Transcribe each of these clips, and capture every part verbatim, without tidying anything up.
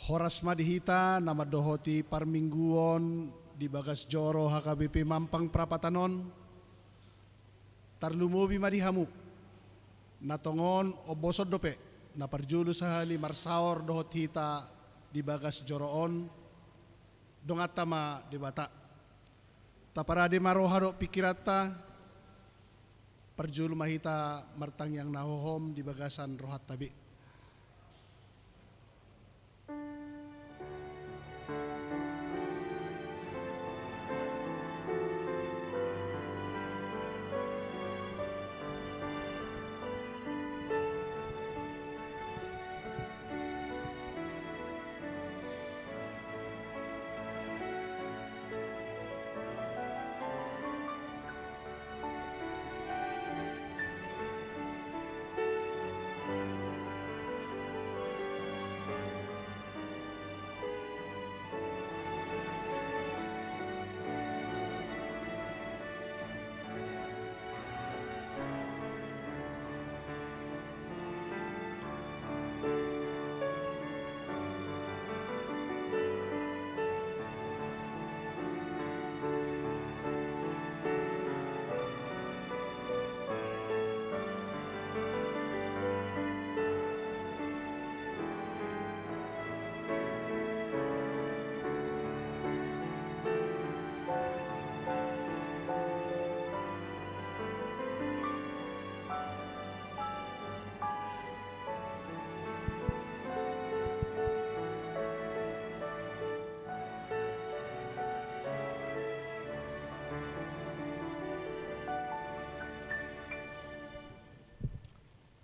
Horas ma di hita na mandohoti parmingguon di bagas joro H K B P Mampang Prapatan on. Tarlumobi ma di hamu na tongon omboson dope na parjolo sahali marsaor dohot hita di bagas joro on, donganta ma Debata. Taparade ma roha dohot pingkiranta. Parjolo ma hita martangiang na hohom di bagasan rohanta be.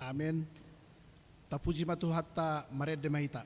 Amen. Tapuji ma Tuhanta, marende ma hita.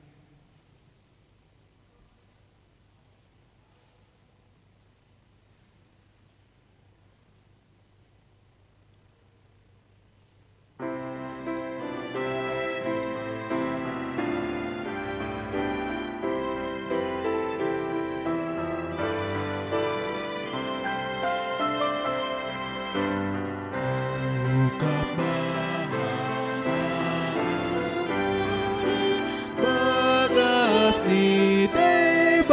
Bagas ni Debatangki,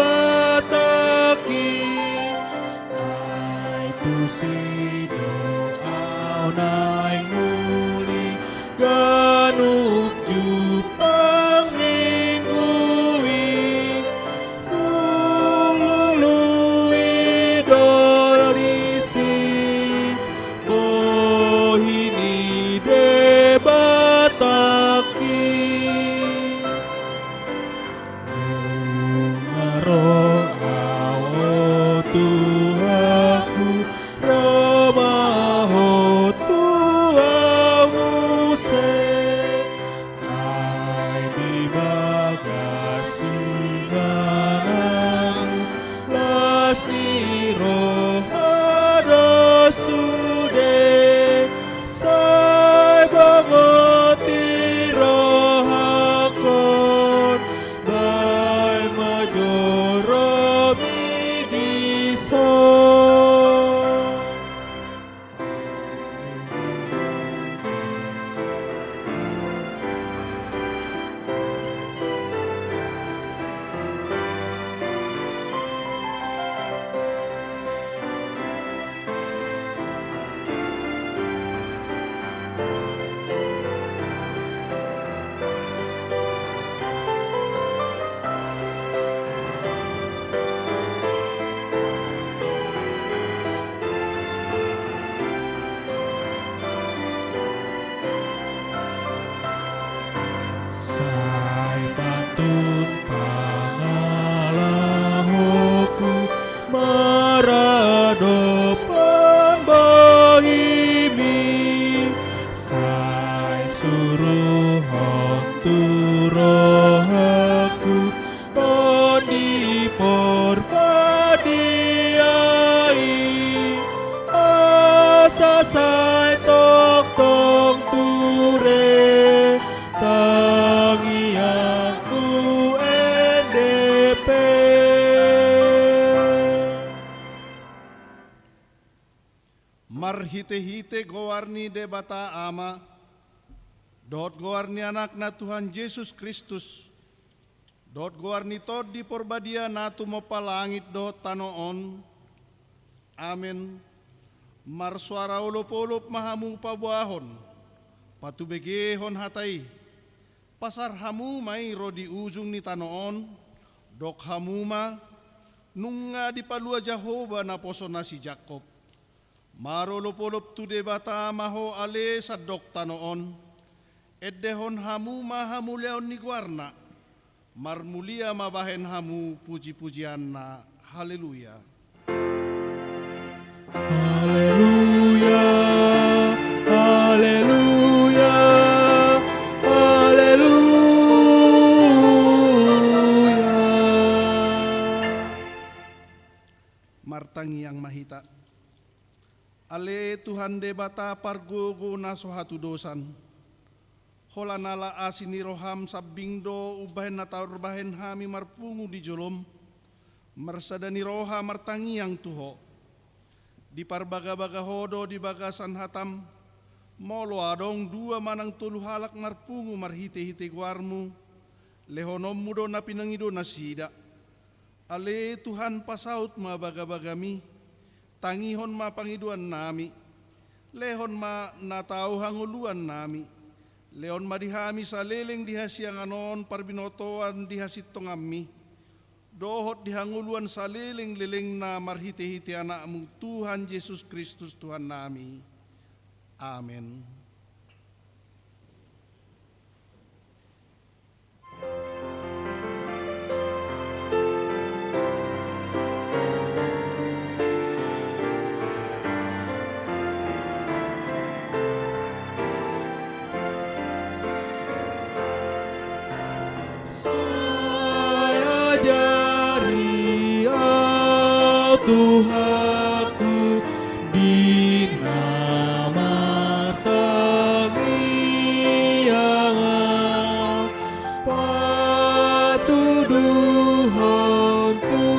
ai tusi do au naeng uli ganup jumpang minggu i. Nunga lului do disi bohi ni Debatangki. Nunga ro au, o Tuhanku, ro ma Ho tu au muse. Ai di bagas inganan las ni roha do sude, sai bongot i rohangkon, baen ma joromi dison. Sai pantun pangalahonku maradophon bohimi, sai suruhon tu rohangku Tondi Porbadia i, asa sai tongtong ture tangiangku ende pe. Marhitehite goar ni Debata Ama dohot goar ni Anakna Tuhan Jesus Kristus, Dohot goar ni Tondi Porbadia na tumompa langit dohot tano on. Amen. Marsoara olopolop ma hamu paboahon, patubegehon hata i. Pasar hamu ma i ro di ujung ni tano on, dok hamu ma: Nunga dipalua Jahowa naposona si Jakkob. Marolopolop tu Debata ma ho ale sandok tano on. Endehon hamu ma hamuliaon ni goarna. Marmulia ma bahen hamu pujipujianna. Haleluya. Haleluya, haleluya, haleluya. Martangiang ma hita. Ale Tuhan Debata pargogo na so hatudosan, holan ala asi ni roham sambing do umbahen na tarbahen hami marpungu di jolom, marsada ni roha martangiang tu Ho. Diparbagabaga Ho do di bagasan hatam, molo adong dua manang tolu halak marpungu marhitehite goarmu, lehononmu do na pinangido nasida. Ale Tuhan, pasaut ma bagabagami. Tangihon ma pangidoannami. Lehon ma na tau hangoluannami. Lehon ma di hami saleleng di hasiangan on parbinotoan di hasintonganmi, dohot di hangoluan saleleng-lelengna marhitehite Anakmu Tuhan Jesus Kristus Tuhannami. Amen. Sai ajari au Tuhanku di na martangiang au, patuduhon tu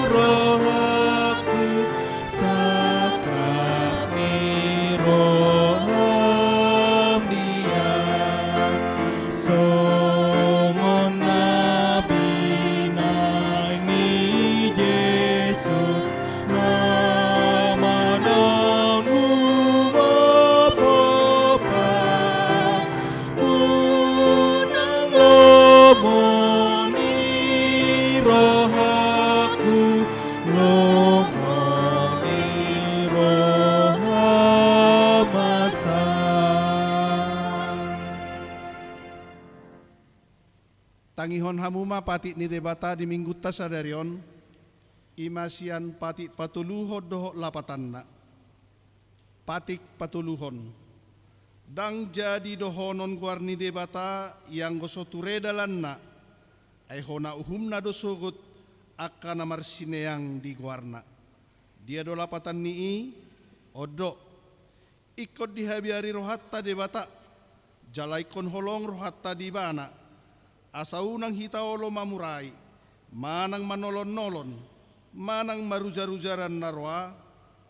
rohangku sangkap ni roham di au. Songon na binahen ni Jesus, na manang humompar, unang lomo ni rohangku, lomo ni roham asa. Tangihon hamu ma patik ni Debata di Minggunta sadari on, i ma sian patik patoluhon dohot lapatanna. Patik patoluhon. Ndang jadi dohonon goar ni Debata, ianggo so ture dalanna, ai hona uhumna do sogot angka na marsineang di goarna. Dia do lapatan ni i? On do. Ingkon dihabiari rohanta Debata, jala ingkon holong rohanta di Ibana, asa unang hita olo mamurai, manang manolonnolon, manang marujarujaran na roa,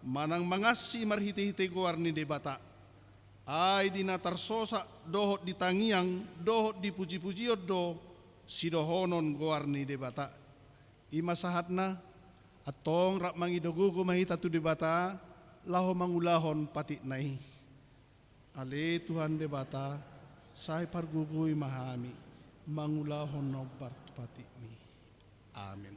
manang mangansi marhitehite goar ni Debata. Ai di na tarsosak dohot di tangiang dohot di pujipujion do sidohonon goar ni Debata. I ma sahatna. Antong rap mangido gogo ma hita tu Debata, laho mangulahon patikna i. Ale Tuhan Debata, sai pargogoi ma hami mangulahon na hombar tu patikmi. Amen.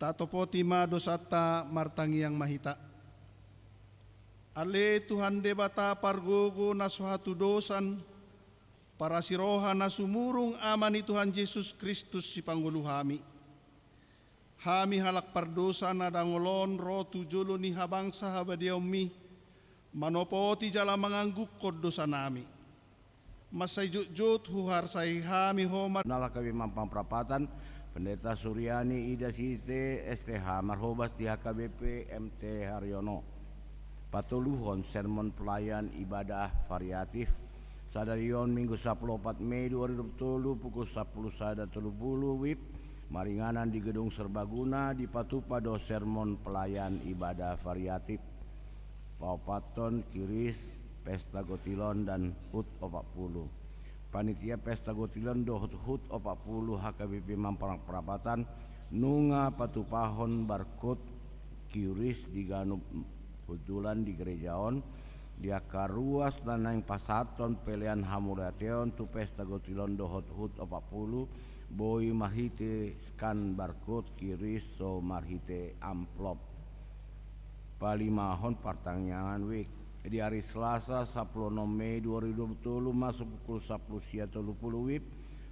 Atopoti ma dosanta, martangiang ma hita. Ale Tuhan Debata pargogo na so hatudosan, parasiroha na sumurung, Ama ni Tuhan Jesus Kristus sipangolu hami. Hami halak pardosa na dangol on ro tu jolo ni habangsa habadiaonmi, manopoti jala manganggungkon dosanami. Mansai jotjot huharsahi hami Ho mar- Nala H K B P Mampang Prapatan, Pendeta Suryani Ida Site, S T H, marhobas di H K B P M T Haryono. Patoluhon sermon pelayan ibadah variatif. Sadari on Minggu sapuluh opat Mei dua ribu dua puluh tolu, pukul sapuluh sada tolu puluh WIB, maringanan di Gedung Serbaguna, dipatupa do sermon pelayan ibadah variatif. Paopathon, Kiris, Pesta Gotilon dan HUT opat puluh. Panitia Pesta Gotilon dohot HUT opat puluh H K B P Mampang Prapatan nunga patupahon barcode Kiris di ganup hundulan di gereja on, di angka ruas na naeng pasahathon pelean hamauliateon tu Pesta Gotilon dohot HUT opat puluh, boi marhite scan barcode Kiris so marhite amplop. Palimahon partangiangan WIB. Di ari Selasa sapuluh onom Mei dua ribu dua puluh tolu masuk pukul sapuluh sia tolu puluh WIB,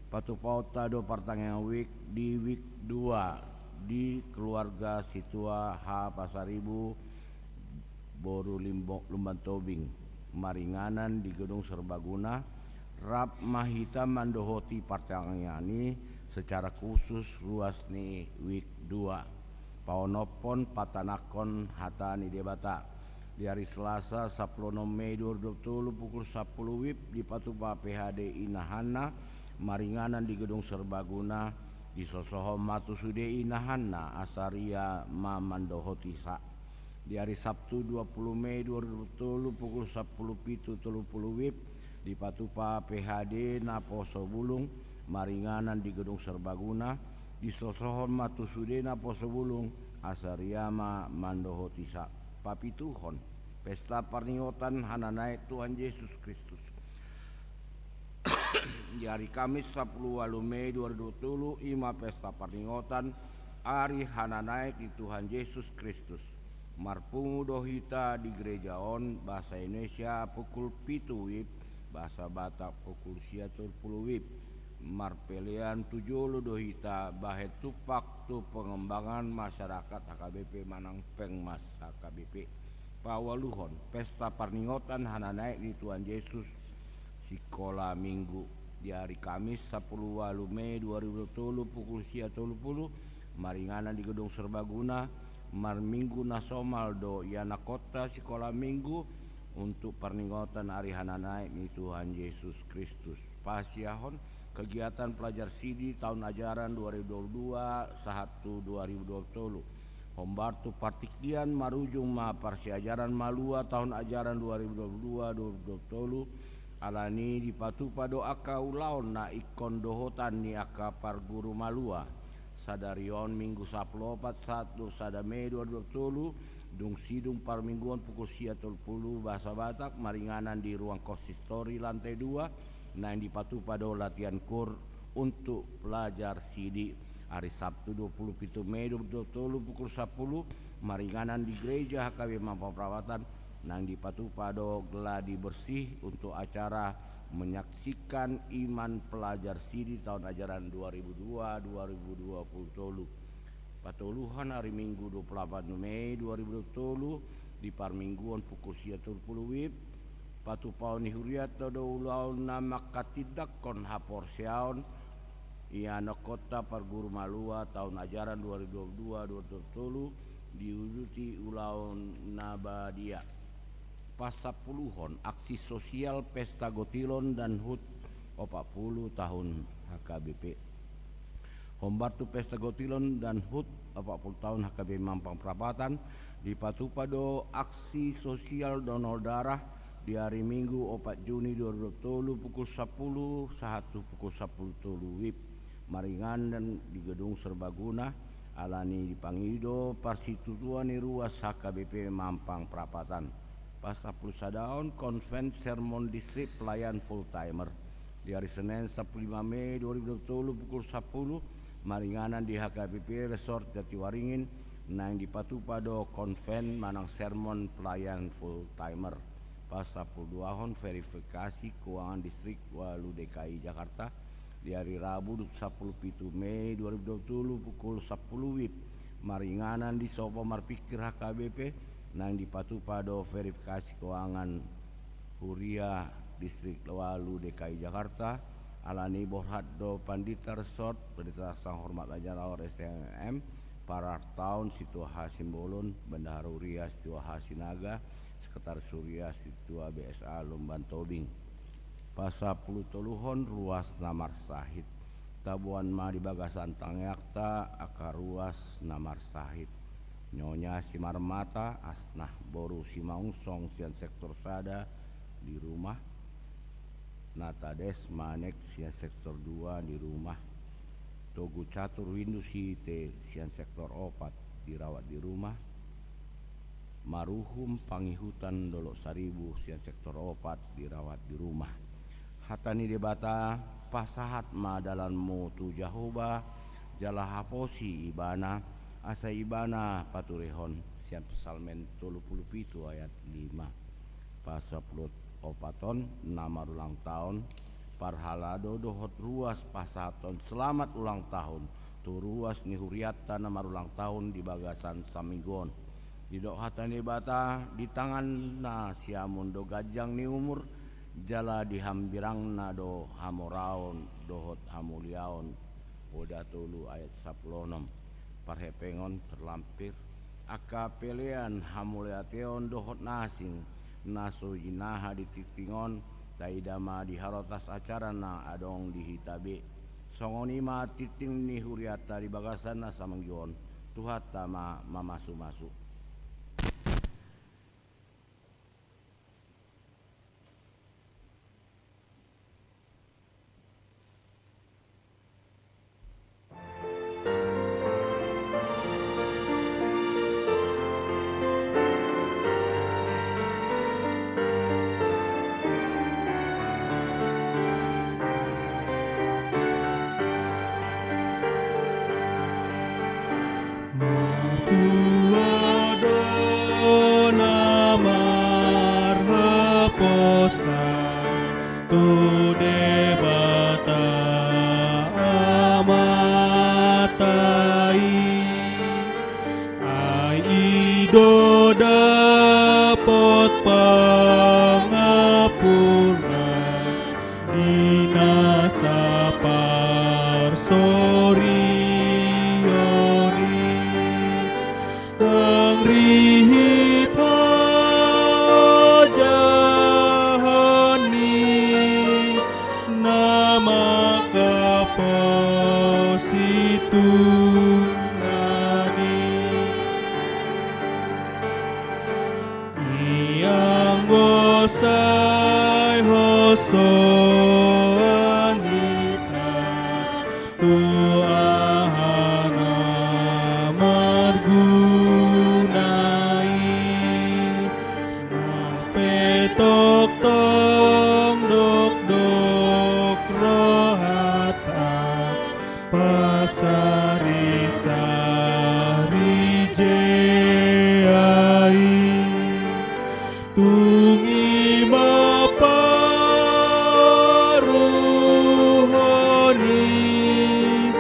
patupaonta do partangiangan WIB di WIB dua di keluarga Situa H Pasaribu, boru Limbo-, Lumban Tobing, maringanan di Gedung Serbaguna. Rap ma hita mandohoti partangiangan i, secara khusus ruas ni WIB dua. Paonomhon, patanakhon hata ni Debata. Di ari Selasa sapuluh onom Mei dua ribu dua puluh tolu pukul sapuluh WIB, dipatupa P H D Ina Hanna, maringanan di Gedung Serbaguna. Disosohon ma tu sude Ina Hanna, asa ria ma mandohoti sa. Di ari Sabtu dua puluh Mei dua ribu dua puluh tolu pukul sapuluh pitu tolu puluh WIB, dipatupa P H D Naposobulung, maringanan di Gedung Serbaguna. Disosohon ma tu sude Naposobulung, asa ria ma mandohoti sa. Papituhon, pesta parningotan hananaek Tuhan Jesus Kristus. Di ari Kamis sapuluh ualu Mei dua ribu dua puluh tolu, i ma pesta parningotan ari hananaek ni Tuhan Jesus Kristus. Marpungu do hita di gereja on, bahasa Indonesia pukul pitu WIB, bahasa Batak pukul sia tolu puluh WIB. Marpelean tu jolo do hita bahen tumpak tu pengembangan masyarakat H K B P manang Pengmas H K B P. Paualuhon, pesta parningotan hananaek ni Tuhan Jesus, sikola Minggu. Di ari Kamis sapuluh ualu Mei dua ribu dua puluh tolu pukul sia tolu puluh, maringanan di Gedung Serbaguna. Marminggu na somal do ianakhonta sikola Minggu untuk parningotan ari hananaek ni Tuhan Jesus Kristus. Pasiahon, kegiatan pelajar sidi taon ajaran dua ribu dua puluh dua sahat tu dua ribu dua puluh tolu. Hombar tu partingkian marujung ma parsiajaran malua taon ajaran dua ribu dua puluh dua dua ribu dua puluh tolu, alani dipatupa do angka ulaon na ingkon dohotan ni angka parguru malua. Sadari on Minggu sapuluh opat sahat dua puluh sada Mei dua ribu dua puluh tolu, dung sidung parmingguon pukul sia tolu puluh bahasa Batak, maringanan di ruang konsistori lantai dua, naeng dipatupa do latihan koor untuk pelajar sidi. Ari Sabtu dua puluh pitu Mei dua ribu dua puluh tolu pukul sapuluh, maringanan di gereja H K B P Mampang Prapatan, naeng dipatupa do gladi bersih untuk acara menyaksikan iman pelajar sidi taon ajaran dua ribu dua dua ribu dua puluh tolu. Patoluhon, ari Minggu dua puluh opat Mei dua ribu dua puluh tolu, di parmingguon pukul sia tolu puluh WIB, patupaon ni hurianta do ulaon na manghatindanghon haporseaon ianakhonta parguru malua taon ajaran dua ribu dua puluh dua dua ribu dua puluh tolu, diuduti ulaon na badia. Pasampuluhon, aksi sosial Pesta Gotilon dan HUT opat puluh tahun H K B P. Hombar tu Pesta Gotilon dan HUT opat puluh tahun H K B P Mampang Prapatan, dipatupa do aksi sosial donor darah di ari Minggu opat Juni dua ribu dua puluh tolu pukul sapuluh sahat tu pukul sapuluh tolu WIB, maringanan di Gedung Serbaguna, alani dipangido parsitutuan ni ruas H K B P Mampang Prapatan. Pasampulu sadaon, Konven Sermon Distrik Pelayan Full Timer. Di ari Senen sapuluh lima Mei dua ribu dua puluh tolu pukul sapuluh, Maringanan di H K B P Resort Jatiwaringin, naeng dipatupa do konven manang sermon pelayan full timer. Pasampuluduahon, verifikasi keuangan Distrik Walu D K I Jakarta, di ari Rabu, sampulu pitu Mei dua ribu dua puluh tolu, pukul sampulu WIB. Maringanan di Sopo Marpikir H K B P, naeng dipatupa do verifikasi keuangan Huria Distrik Walu D K I Jakarta, alani borhat do Pandita Resort, Pandita Sanghormat Raja Raor S M M, Parartaon Situa Hasimbolon, Bendahara Huria Situa Hasinaga, Sekretaris Huria Situa B S A Lumban Tobing. Pasampulutoluhon, ruas na marsahit. Taboan ma di bagasan tangiangta angka ruas na marsahit. Nyonya Simarmata Asnah boru Simangunsong sian sektor sada, di rumah. Natades Manek sian sektor dua, di rumah. Togu Catur Windu Sihite sian sektor opat, dirawat di rumah. Maruhum Pangihutan Dolok Saribu sian sektor opat, dirawat di rumah. Hata ni Debata: Pasahat ma dalanmu tu Jahowa, jala haposi Ibana, asa Ibana paturehon. Sian Psalmen tolu pulu pitu ayat lima. Pasampulu opat on, na marulang taon. Parhalado dohot ruas pasahathon selamat ulang tahun tu ruas ni hurianta na marulang tahun di bagasan saminggu on. Didok hata ni Debata: Di tanganna siamun do ganjang ni umur, jala di hambirangna do hamoraon dohot hamuliaon. Oda tolu ayat sampulu onom. Parhepengon terlampir, angka pelean hamauliateon dohot na asing na so jinaha di tingting on, taida ma di harotas acara na adong di hita be. Songon i ma tingting ni hurianta di bagasan na saminggu on. Tuhanta ma mamasumasu. Martua do na marhaposan tu Debata Amanta i, ai i do dapot pangampunan di nasa parsorion i. Nang rihit hajahaon ni na manghaposi Tuhan i. Ianggo sai hosoan hita tu aha na marguna i, nang pe tongtong dokdok rohanta, pasari-sari jea i. Tung i ma paruhon i,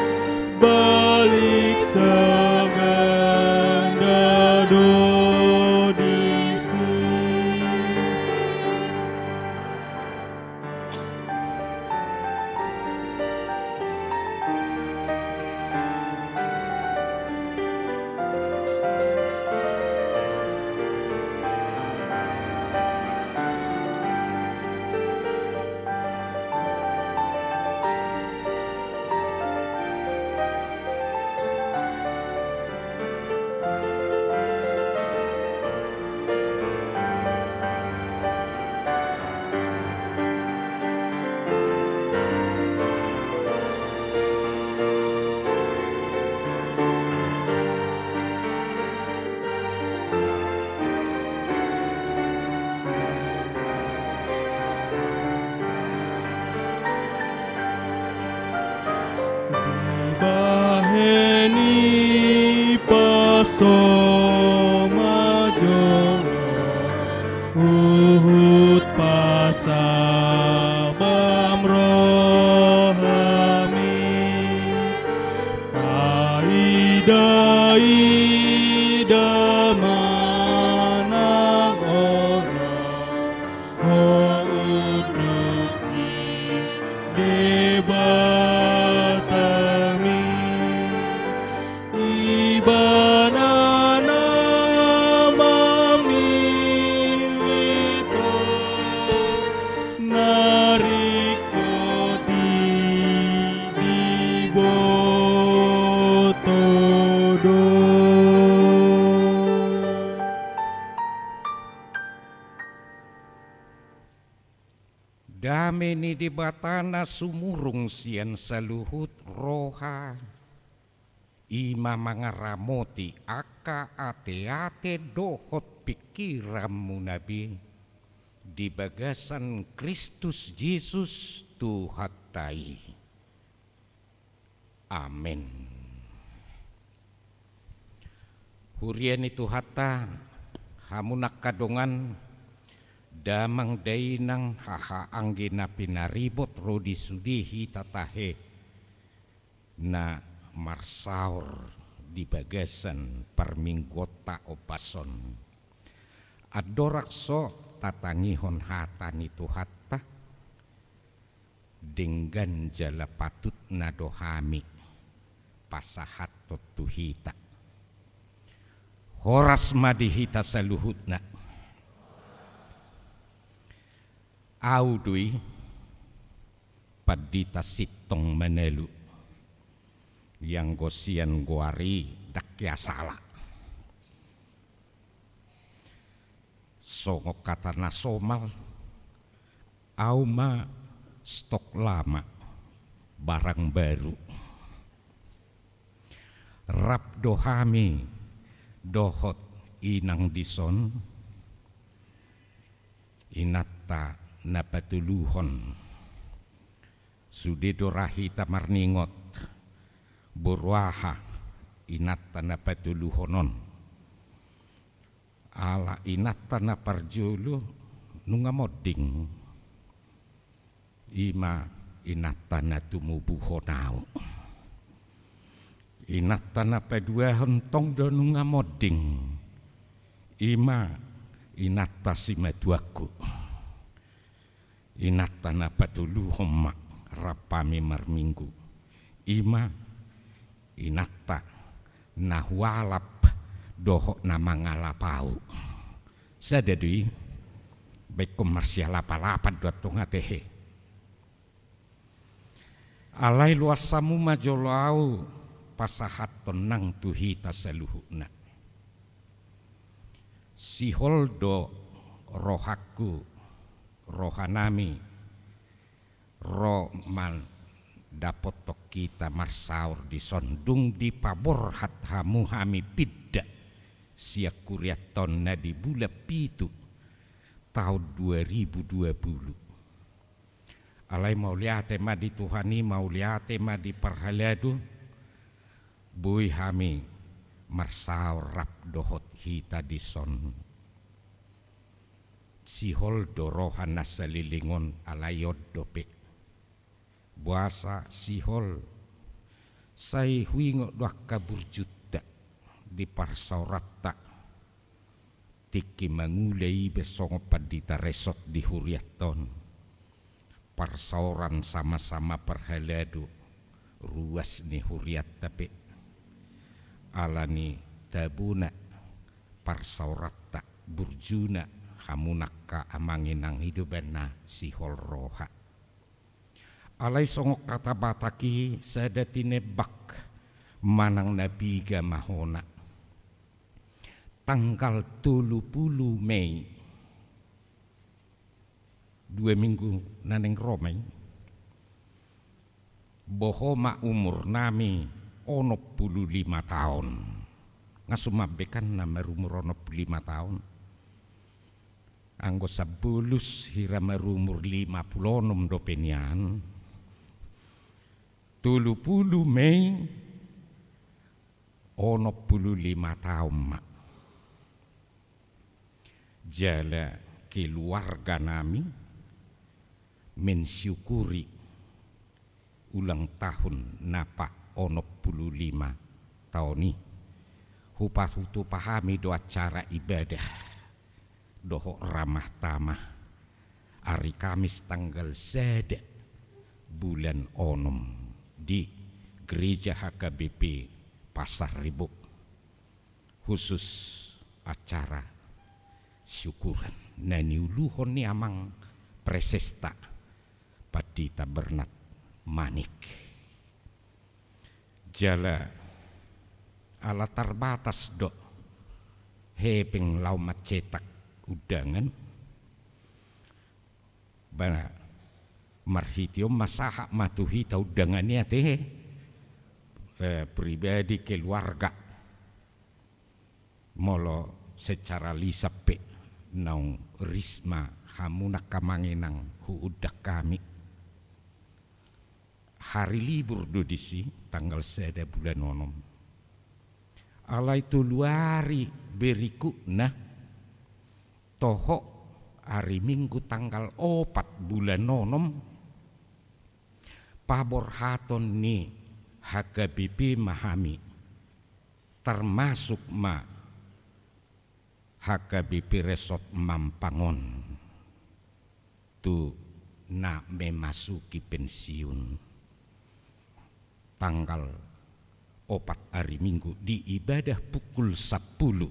balik sanganda do disi. So ma jolo huhut pasabam rohami, taida-ida ma nang olo ho unduk ni Debatami. Ibana na mamillit ho, na ringkot i diboto do. Dame ni Debata na sumurung sian saluhut roha, i ma mangaramoti angka ateate dohot pingkiranmuna be di bagasan Kristus Jesus Tuhanta i. Amen. Huria ni Tuhanta, hamu na angka dongan, damang dainang, haha anggi na pinaribot, ro di sude hita tahe na marsaor di bagasan parmingguonta ombas on. Andorang so tatangihon hata ni Tuhanta, denggan jala patutna do hami pasahathon tu hita. Horas ma di hita saluhutna. Au do i, Pandita Sintong Manalu, ianggo sian goar i ndang hea sala. Songon hata na somal, au ma stok lama, barang baru. Rap do hami dohot inang dison, inanta na patoluhon. Sude do ra hita marningot, boru aha inanta na patoluhon on. Ala inanta na parjolo nunga monding, i ma inanta na tumubuhon au. Inanta na paduahon tong do nunga monding, i ma inanta simatuangku. Inanta na patoluhon ma rap hami marminggu, i ma inanta na hualap dohot na mangalap au. Sada do i, baenkon marsialap-alapan do antong ate he. Alai luas hamu ma jolo au pasahathon nang tu hita saluhutna. Sihol do rohangku, rohanami, ro mandapothon hita marsaor dison, dung dipaborhat hamu hami pinda sian hurianta on na di bulan pitu taon dua ribu dua puluh. Alai mauliate ma di Tuhan i, mauliate ma di parhalado, boi hami marsaor rap dohot hita dison. Sihol do roha na saleleng on, alai on dope. Boasa sihol? Sai huingot do angka burjunta di parsaoranta. Tingki mangula iba songon pandita resort di hurianta on. Parsaoran sama-sama parhalado, ruas ni hurianta pe. Ala ni tabona parsaoranta, burjuna, hamu na angka amang inang, i do umbahen na sihol roha. Alai songon hata Batak i, sada tinembak manang na piga ma hona. Tanggal tolu pulu Mei, dua minggu na naeng ro ma i, boha ma umurnami, onom pulu lima taon. Nga sumambek an na marumur onom pulu lima taon. Anggo sambolus hira marumur lima pulu onom dope nian. Tolu pulu Mei, onom pulu lima taon ma. Jala keluarga nami mensyukuri ulang tahun na pa onom pulu lima taon i. Hupatupa hami do acara ibadah dohot ramah tamah ari Kamis tanggal sada bulan onom di Gereja H K B P Pasar Rebo. Khusus acara syukuran na niuluhon ni amang presesta Pandita Bernat Manik. Jala ala tarbatas do hepeng laho mancetak undangan, ba marhite on ma sahat ma tu hita undangan i ate, eh, pribadi, keluarga. Molo secara lisan pe naung ris ma hamu angka amang inang huundang hami. Hari libur do disi tanggal sada bulan onom. Alai tolu ari berikutna toho ari Minggu tanggal opat bulan onom, paborhaton ni H K B P ma hami, termasuk ma H K B P Resort Mampang on, tu na memasuki pensiun. Tanggal opat ari Minggu di ibadah pukul sampulu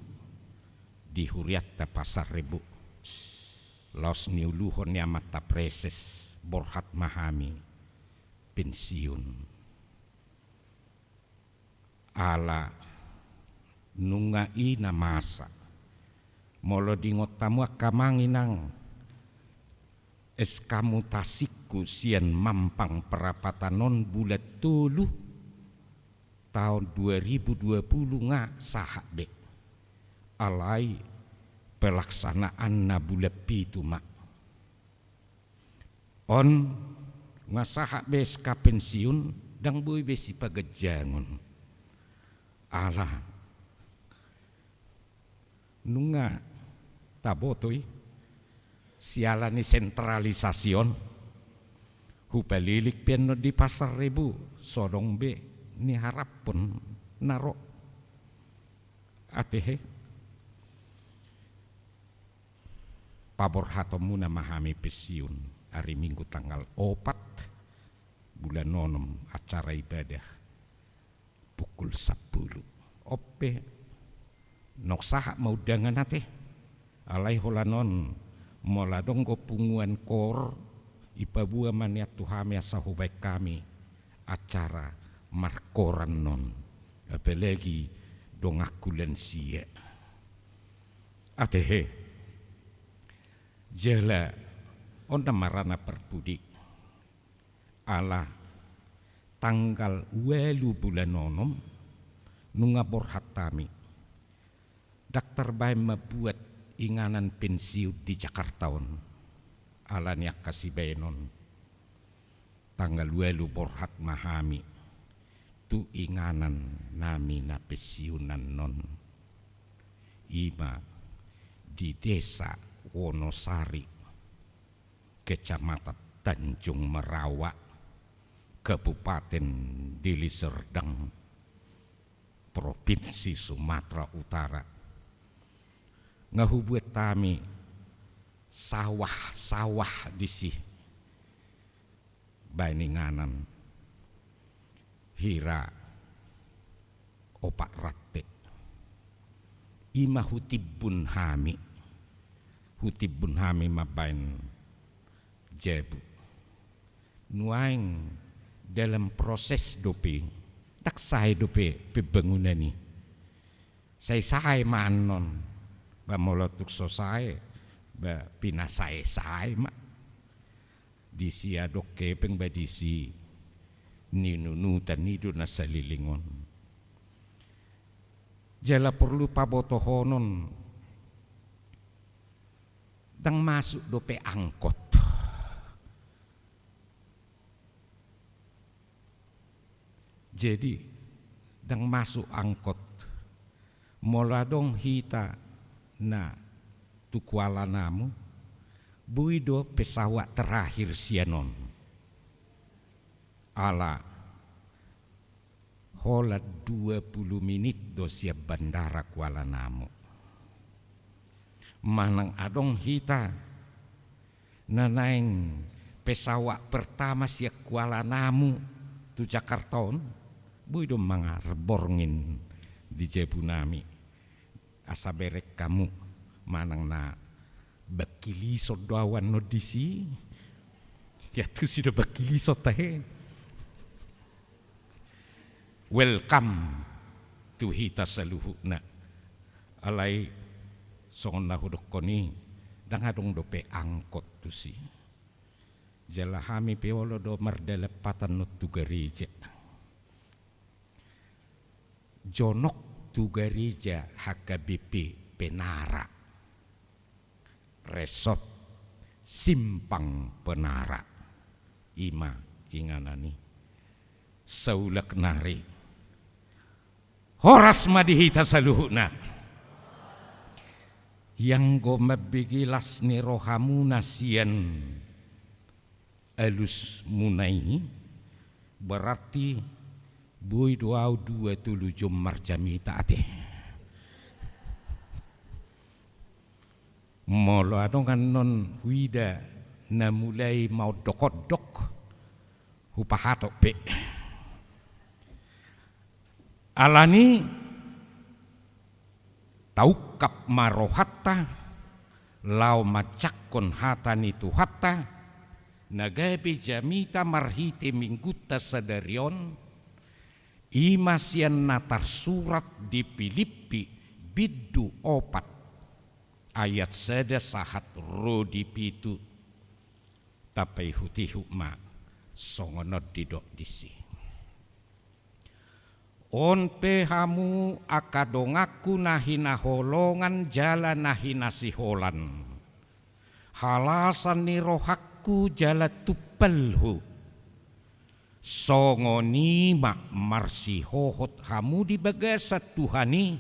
di hurianta Pasar Rebo. Laos niuluhon ni amanta preses borhat ma hami pensiun. Ala nunga i na masa. Molo diingot hamu angka amang inang, S K mutasingku sian Mampang Perapatan on bulan tolu taon dua ribu dua puluh nga sahat be. Alai pelaksanaanna bulan pitu ma. On nga sahat be S K pensiun, ndang boi be sipaganjangon. Ala nunga taboto i, siala ni sentralisasi on, hupalilik pe annon di Pasar Rebo, so adong be niharaphon na ro. Ate he. Paborhatonmuna ma hami pensiun ari Minggu tanggal opat bulan onom, acara ibadah pukul sampulu. On pe naung sahat ma undangan ate. Alai holan on, molo adong do punguan koor, ipaboa ma nian tu hami asa hubaen hami acara markoor annon. Apalagi donganku lansia. Ate he. Jala on ma rana parpudi. Ala tanggal ualu bulan onom nunga borhat hami. Ndang tarbaen mambuat inganan pensiun di Jakarta on. Ala ni angka sibaenon. Tanggal ualu borhat ma hami tu inganan nami na pensiun annon. I ma di Desa Wonosari, Kecamatan Tanjung Merawa, Kabupaten Deli Serdang, Provinsi Sumatera Utara. Nga hubuat hami sawah-sawah disi. Baen inganan hira opat rante. I ma hutimbun hami. Hutimbun hami mambaen jabu. Nuaeng dalam proses dope, ndang sae dope pembangunan i. Sae-sae ma annon. Ba molo tung so sae, ba pinasae-sae ma. Disi adong hepeng, ba disi ninunutan i do na saliling on. Jala porlu pabotohonon, ndang masuk dope angkot. Jadi, ndang masuk angkot Molo adong hita na tu Kuala Namu, boi do pesawat terakhir sian on. Ala holan dua pulu minit do sian bandara Kuala Namu. Manang adong hita na naeng pesawat pertama sian Kuala Namu tu Jakarta on, boi do mangarborngin di jabu nami. Asa bereng hamu manang na bangkilison do ahu annon disi. Ya tusi do bangkilison tahe. Welcome tu hita saluhutna. Alai songon na hudokkon i, ndang adong dope angkot tusi. Jala hami pe olo do mardalan patar on tu gareja. Jonok tu gareja H K B P Penara. Resort Simpang Penara. I ma inganan i. Saulak nari. Horas ma di hita saluhutna. Ianggo mambege las ni rohamuna sian alusmuna i, berarti boi do ahu dua tolu jom marjamita ate. Molo adong annon huida na mulai maondok-ondok, hupahatop pe. Alani taungkap ma rohanta, laho manjangkon hata ni Tuhanta, na gabe jamita marhite minggunta sadari on, i ma sian na tarsurat di Pilippi bindu opat ayat sada sahat ro di pitu. Tapaihut-ihut ma songon on didok disi. On pe hamu angka donganku na hinaholongan jala na hinasiholan. Halasan ni rohangku jala tumpalhu. Songon i ma marsihohot hamu di bagasan Tuhan i,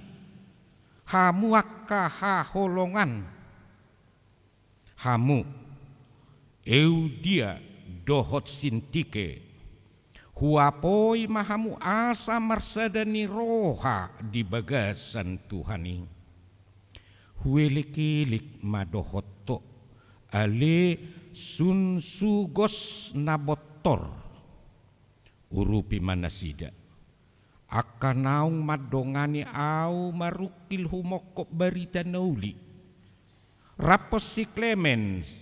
hamu angka haholongan. Hamu, Euodia dohot Sintike, huapoi ma hamu asa marsada ni roha di bagasan Tuhan i. Huelek-elek ma dohot ho, ale Sunsugos na bontor. Urupi ma nasida. Angka naung mandongani ahu marungkil humongkop barita na uli. Rap si Klemens,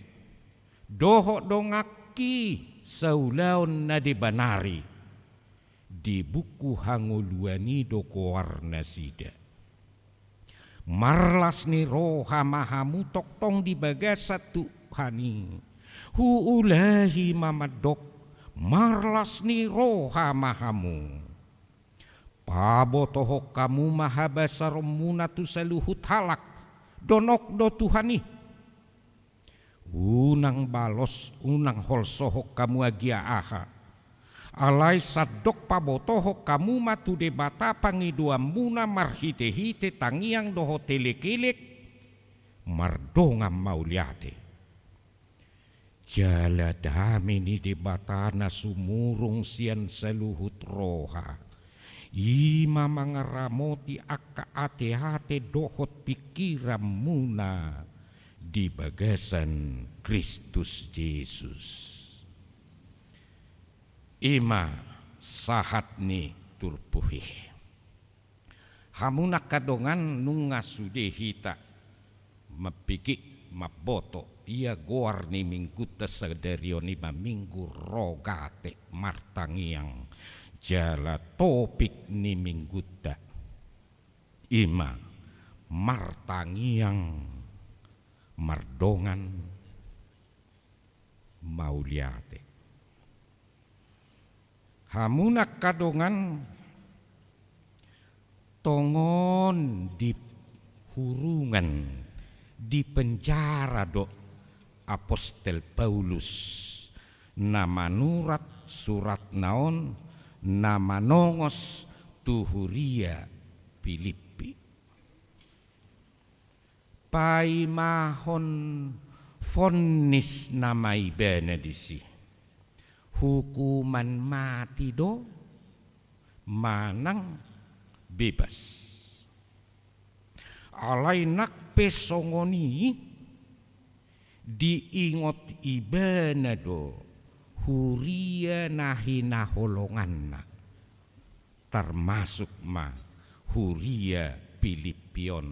dohot donganki saulaon na deba nari. Di buku hangoluan i do goar nasida. Marlas ni roha ma hamu tongtong di bagasan Tuhan i. Huulahi ma mandok, marlas ni roha ma hamu. Pabotohon hamu ma habasaronmuna tu saluhut halak, donok do Tuhan i. Unang balos, unang holsohon hamu agia aha. Alai sandok pabotohon hamu ma tu Debata pangidoanmuna marhite-hite tangiang dohot elek-elek, mardongan mauliate. Jala dame ni Debata na sumurung sian saluhut roha, i ma mangaramoti angka ate-ate dohot pingkiranmuna di bagasan Kristus Jesus. I ma sahat ni turpuk i. Hamu angka dongan, nunga sude hita mambege, mamboto, ia goar ni minggunta sadari on i ma Minggu Rogate, martangiang, jala topik ni minggunta i ma martangiang, mardongan, mauliate. Hamu angka dongan, tongon di hurungan, di penjara do Apostel Paulus, na manurat suratna on, na manongos tu huria Pilippi. Paimahon vonnis nama ibana disi. Hukuman mati do manang bebas. Alai nang pe songon i, diingot ibana do huria na hinaholonganna, termasuk ma huria Pilippi on.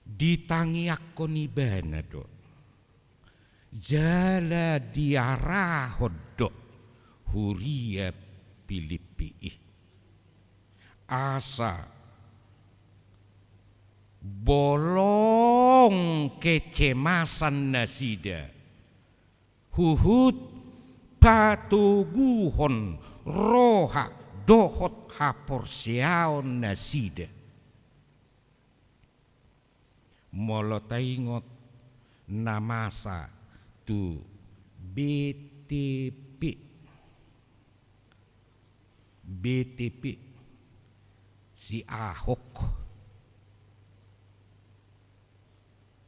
Ditangiangkon ibana do, jala diarahon do huria Pilippi i, asa bolong kecemasan nasida, huhut patoguhon roha dohot haporseaon nasida. Molo taingot na masa tu B T P, B T P, si Ahok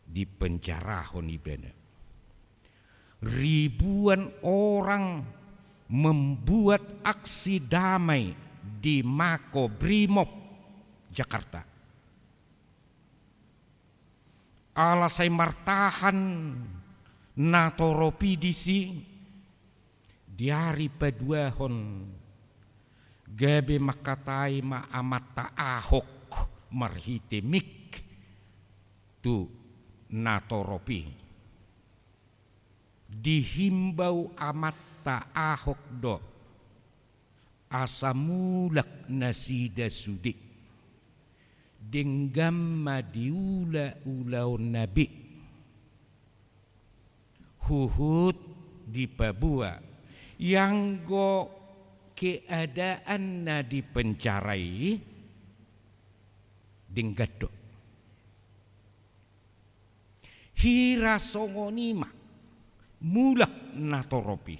dipenjarahon ibana. Ribuan orang membuat aksi damai di Makobrimob, Jakarta. Ala sai martahan natorop i disi, di ari paduahon gabe mangkatai ma amanta Ahok marhite mik tu natorop i. Dihimbau amanta Ahok do asa mulak nasida sude, denggan ma diula ulaonna be. Huhut dipaboa, ianggo keadaan na di penjara i denggan do. Hira songon i ma, mulak natorop i,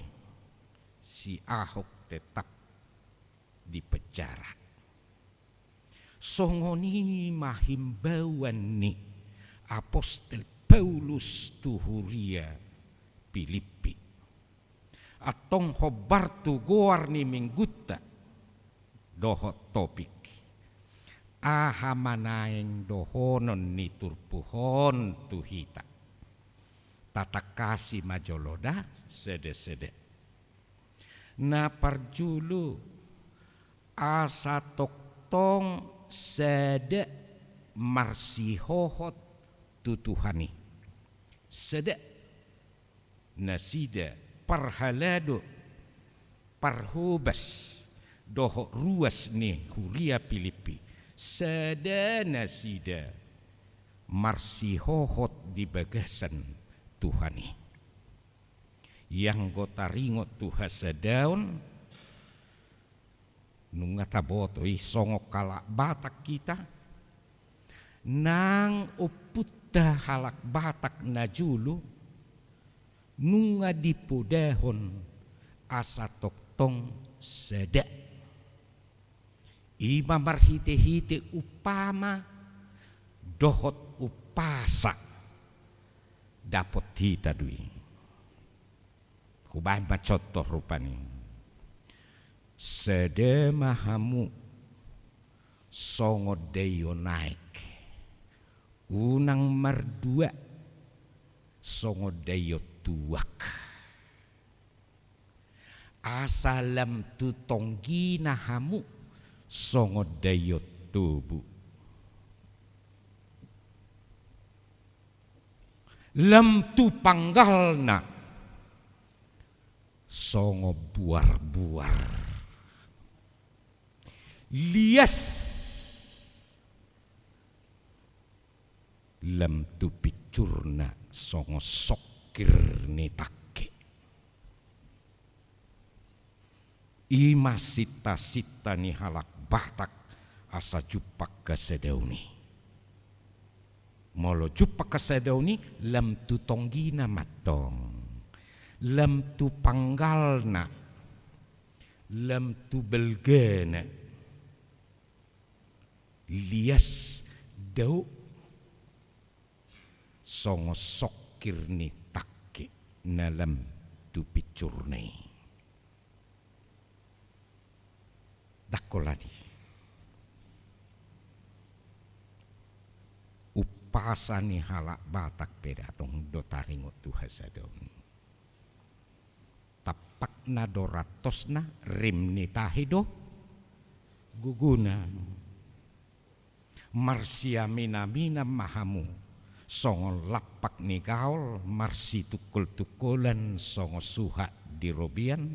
si Ahok tetap di penjara. Songon i ma himbauan ni apostel Paulus tu huria Pilippi. Antong hombar tu goar ni minggunta dohot topik, aha ma naeng dohonon ni turpuk on tu hita? Tatangkasi ma jolo da, sada-sada. Na parjolo, asa tongtong sada marsihohot tu Tuhan i. Sada nasida parhalado, parhobas dohot ruas ni huria Pilippi, sada nasida marsihohot di bagasan Tuhan i. Ianggo taringot tu hasadaon, nunga taboto i songon halak Batak hita, nang ompunta halak Batak na jolo, nunga dipodahon asa tongtong sada. I ma marhite-hite umpama dohot umpasa dapot hita do i. Hubaen ma contoh rupani. Sada ma hamu songon daio naek, unang mardua songon daio tuak. Asa lam tu tonggina hamu songon daio tobu. Lam tu panggalna songon buar-buar. Lias lam tu pincurna songon songkir ni tangke. I ma sinta-sinta ni halak Batak asa jumpang hasadaon i. Molo jumpang hasadaon i, lam tu tonggina ma antong. Lam tu panggalna, lam tu balgana. Lias dao songon songkir ni tangki na lam tu pincurna i. Ndang holan i umpasa ni halak Batak pe, adong do taringot tu hasadaon. Tampakna do rantosna, rim ni tahi do gogona. Marsiaminaminan ma hamu songon lampak ni gaol, marsitungkoltungkolan songon suhat di robean,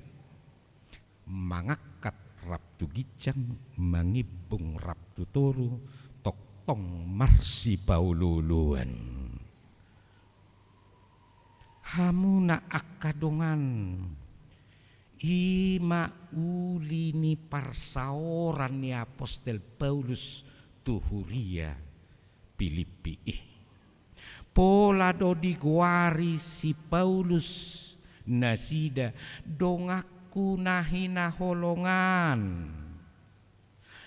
mangangkat rap tu ginjang, mangimbung rap tu toru, tongtong marsipaolooloan. Hamuna angka dongan, i ma uli ni parsaoran ni apostel Paulus tu huria Pilippi i. Pola do digoari si Paulus nasida donganku na hinaholongan,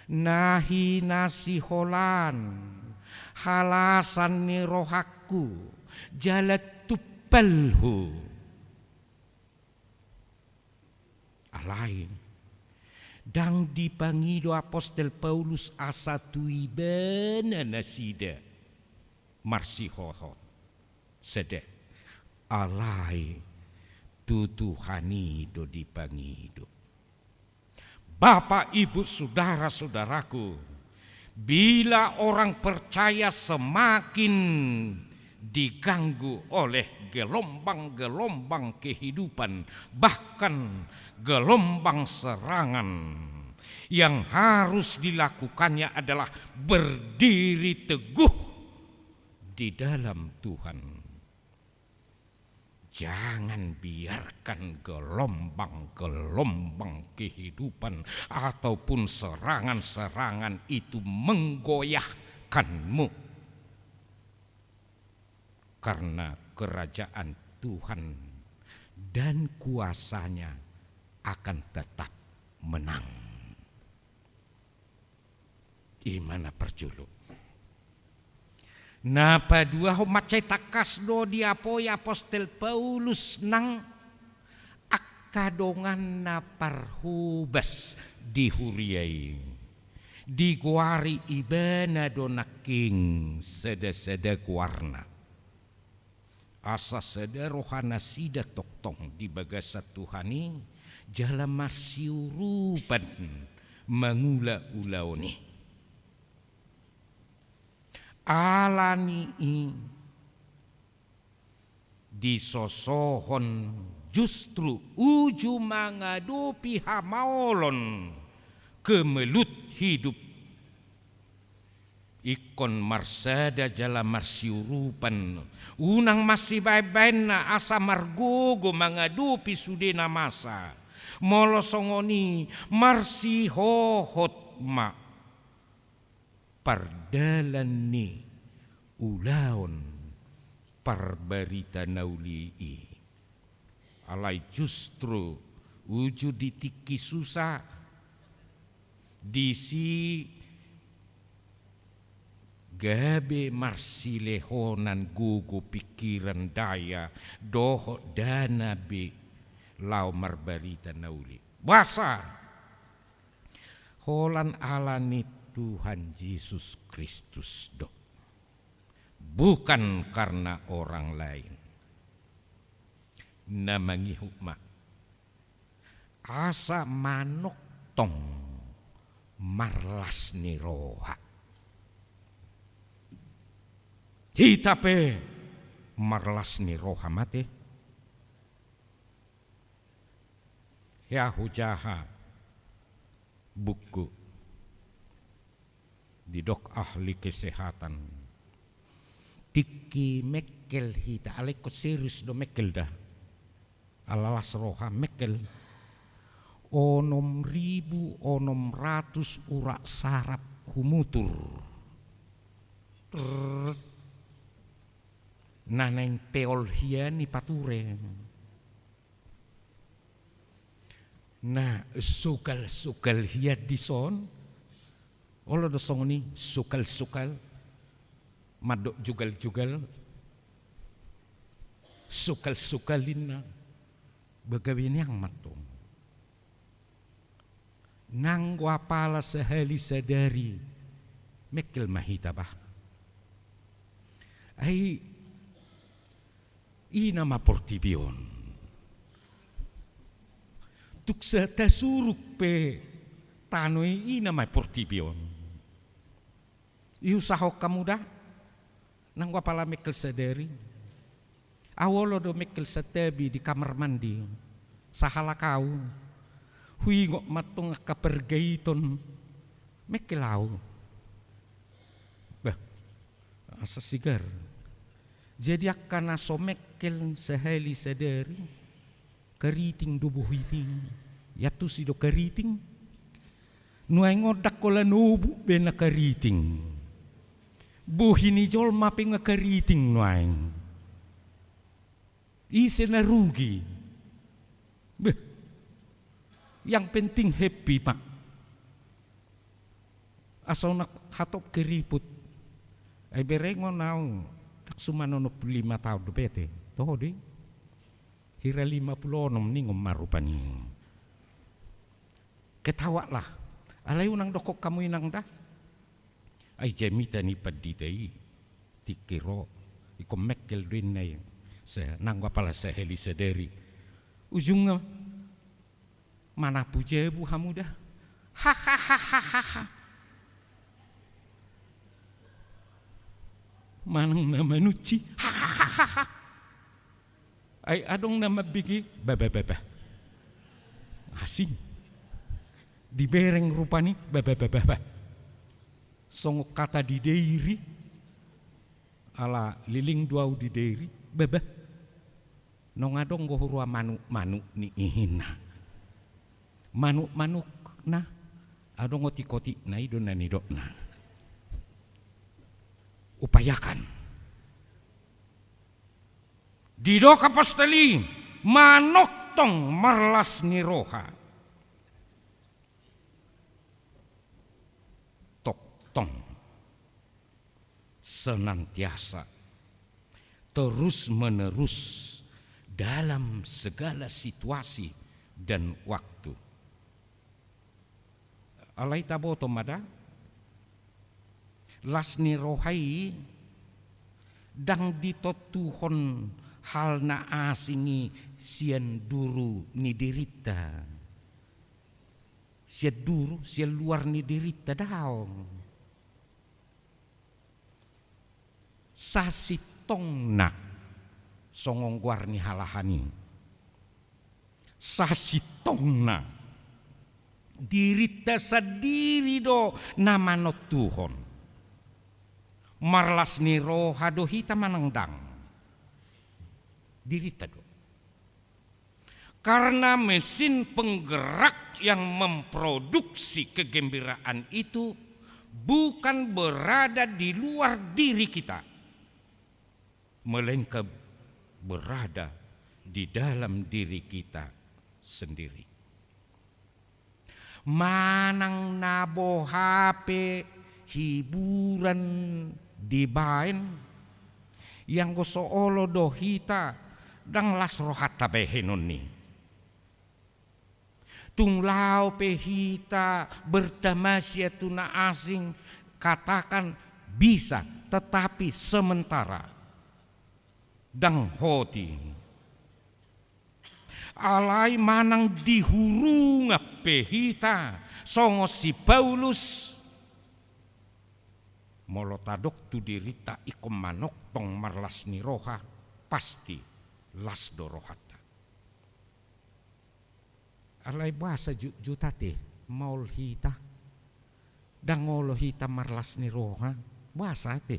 na hinasiholan, halasan ni rohangku, jala tumpalhu. Alai ndang dipangido apostel Paulus asa tu ibana nasida marsihohot, sada, alai tu Tuhan i do dipangido. Bapak, Ibu, saudaraku, bila orang percaya semakin diganggu oleh gelombang-gelombang kehidupan, bahkan gelombang serangan, yang harus dilakukannya adalah berdiri teguh di dalam Tuhan. Jangan biarkan gelombang-gelombang kehidupan ataupun serangan-serangan itu menggoyahkanmu. Karena kerajaan Tuhan dan kuasanya akan tetap menang. I ma na parjolo. Na paduahon, mansai tangkas do diapoi apostel Paulus nang angka donganna parhobas di huria i. Digoari ibana do nangkin sada-sada goarna. Asa sada rohanasida tongtong di bagasan Tuhan i, jala marsiurupan mangula ulaon i. Ala ni i disosohon justru uju mangadopi hamaolon, kemelut hidup. Ingkon marsada jala marsiurupan, unang masibaenbaenna asa margogo mangadopi sude na masa. Molo songon i, marsihohot ma pardalan ni ulaon parbarita na uli i. Alai justru uju di tingki susa, disi gabe marsilehonan gogo, pingkiran, daya dohot dana be laho marbarita na uli. Boasa? Holan ala ni Tuhan Jesus Kristus do. Bukan karena orang lain. Na mangihut ma asa manongtong marlas ni roha. Hita pe marlas ni roha ma te. Hea hujaha buku, didok ahli kesehatan, tingki mengkel hita, alai ingkon serius do mengkel da. Ala las roha mengkel. Onom ribu onom ratus urat saraf humutur. Trrrr. Na naeng peol hia ni pature. Na sugal-sugal hia dison. Olo do songon i, sugal-sugal. Mandok jugal-jugal. Sokal-sokal inna, bagabe nian mantong. Nanggo apala sahali sadari, mengkel ma hita bah. Ai, ina ma portibi on. Tuk sa tasuruk pe tano i, ina ma portibi on. Iusahon hamu da, nanggo apala mengkel sadari. Au olo do mengkel santabi di kamar mandi, sahalak au. Huingot mantong angka pargaiton, mengkel au. Bah, asa sigar. Jadi angka na so mengkel sahali sadari, kariting do bohini, iantusi do kariting. Nuaeng on ndang holan obuk be na kariting. Bohi ni jolma pe nga kariting nuaeng. Ise na rugi? Beh, yang penting happy ma. Asa unang hatop keriput. Ai berengon au, ndang suman onom pulu lima taon dope ate. Toho do i. Hira lima pulu onom ningon ma rupani. Ketawa lah. Alai unang dokkon hamu inang da. Ai jamita ni pandita i, tingki ro, ingkon mengkel do inna i. Sa-, nanggo apala sahali sadari. Ujungna manapu jabu hamu da. Hahaha. Manang na manunci. Hahaha. Ai adong na mambege, bah, bah, bah, bah. Asing. Dibereng rupani, bah, bah, bah, bah, bah. Songon hata di Dairi, ala leleng do au di Dairi, bah, bah. Nunga adong do huroha manuk-manuk ni ihinna. Manuk-manukna, adong otik-otikna, i do na nidokna. Upayakan. Didok apostel i, manongtong marlas ni roha. Tongtong. Senantiasa. Terus menerus dalam segala situasi dan waktu. Alai taboto ma da, las ni roha i ndang ditontuhon hal na asing i sian duru ni dirinta. Sian duru, sian luar ni dirinta, daong. Sasintongna, songon goar ni halahan i. Sasintongna, dirinta sandiri do na manontuhon. Marlas ni roha do hita manang ndang. Dirinta do. Karena mesin penggerak yang memproduksi kegembiraan itu bukan berada di luar diri kita, melainkan berada di dalam diri kita sendiri. Manang na boha pe hiburan dibaen, ianggo so olo do hita, ndang las rohanta bahenon i. Tung laho pe hita bertamasia tu na asing, katakan bisa, tetapi sementara. Ndang hot i. Alai manang di hurungan pe hita, songon si Paulus, molo tadok tu dirinta ingkon manongtong marlas ni roha, pasti las do rohanta. Alai boasa jotjot ate, maol hita, ndang olo hita marlas ni roha, boasa ate?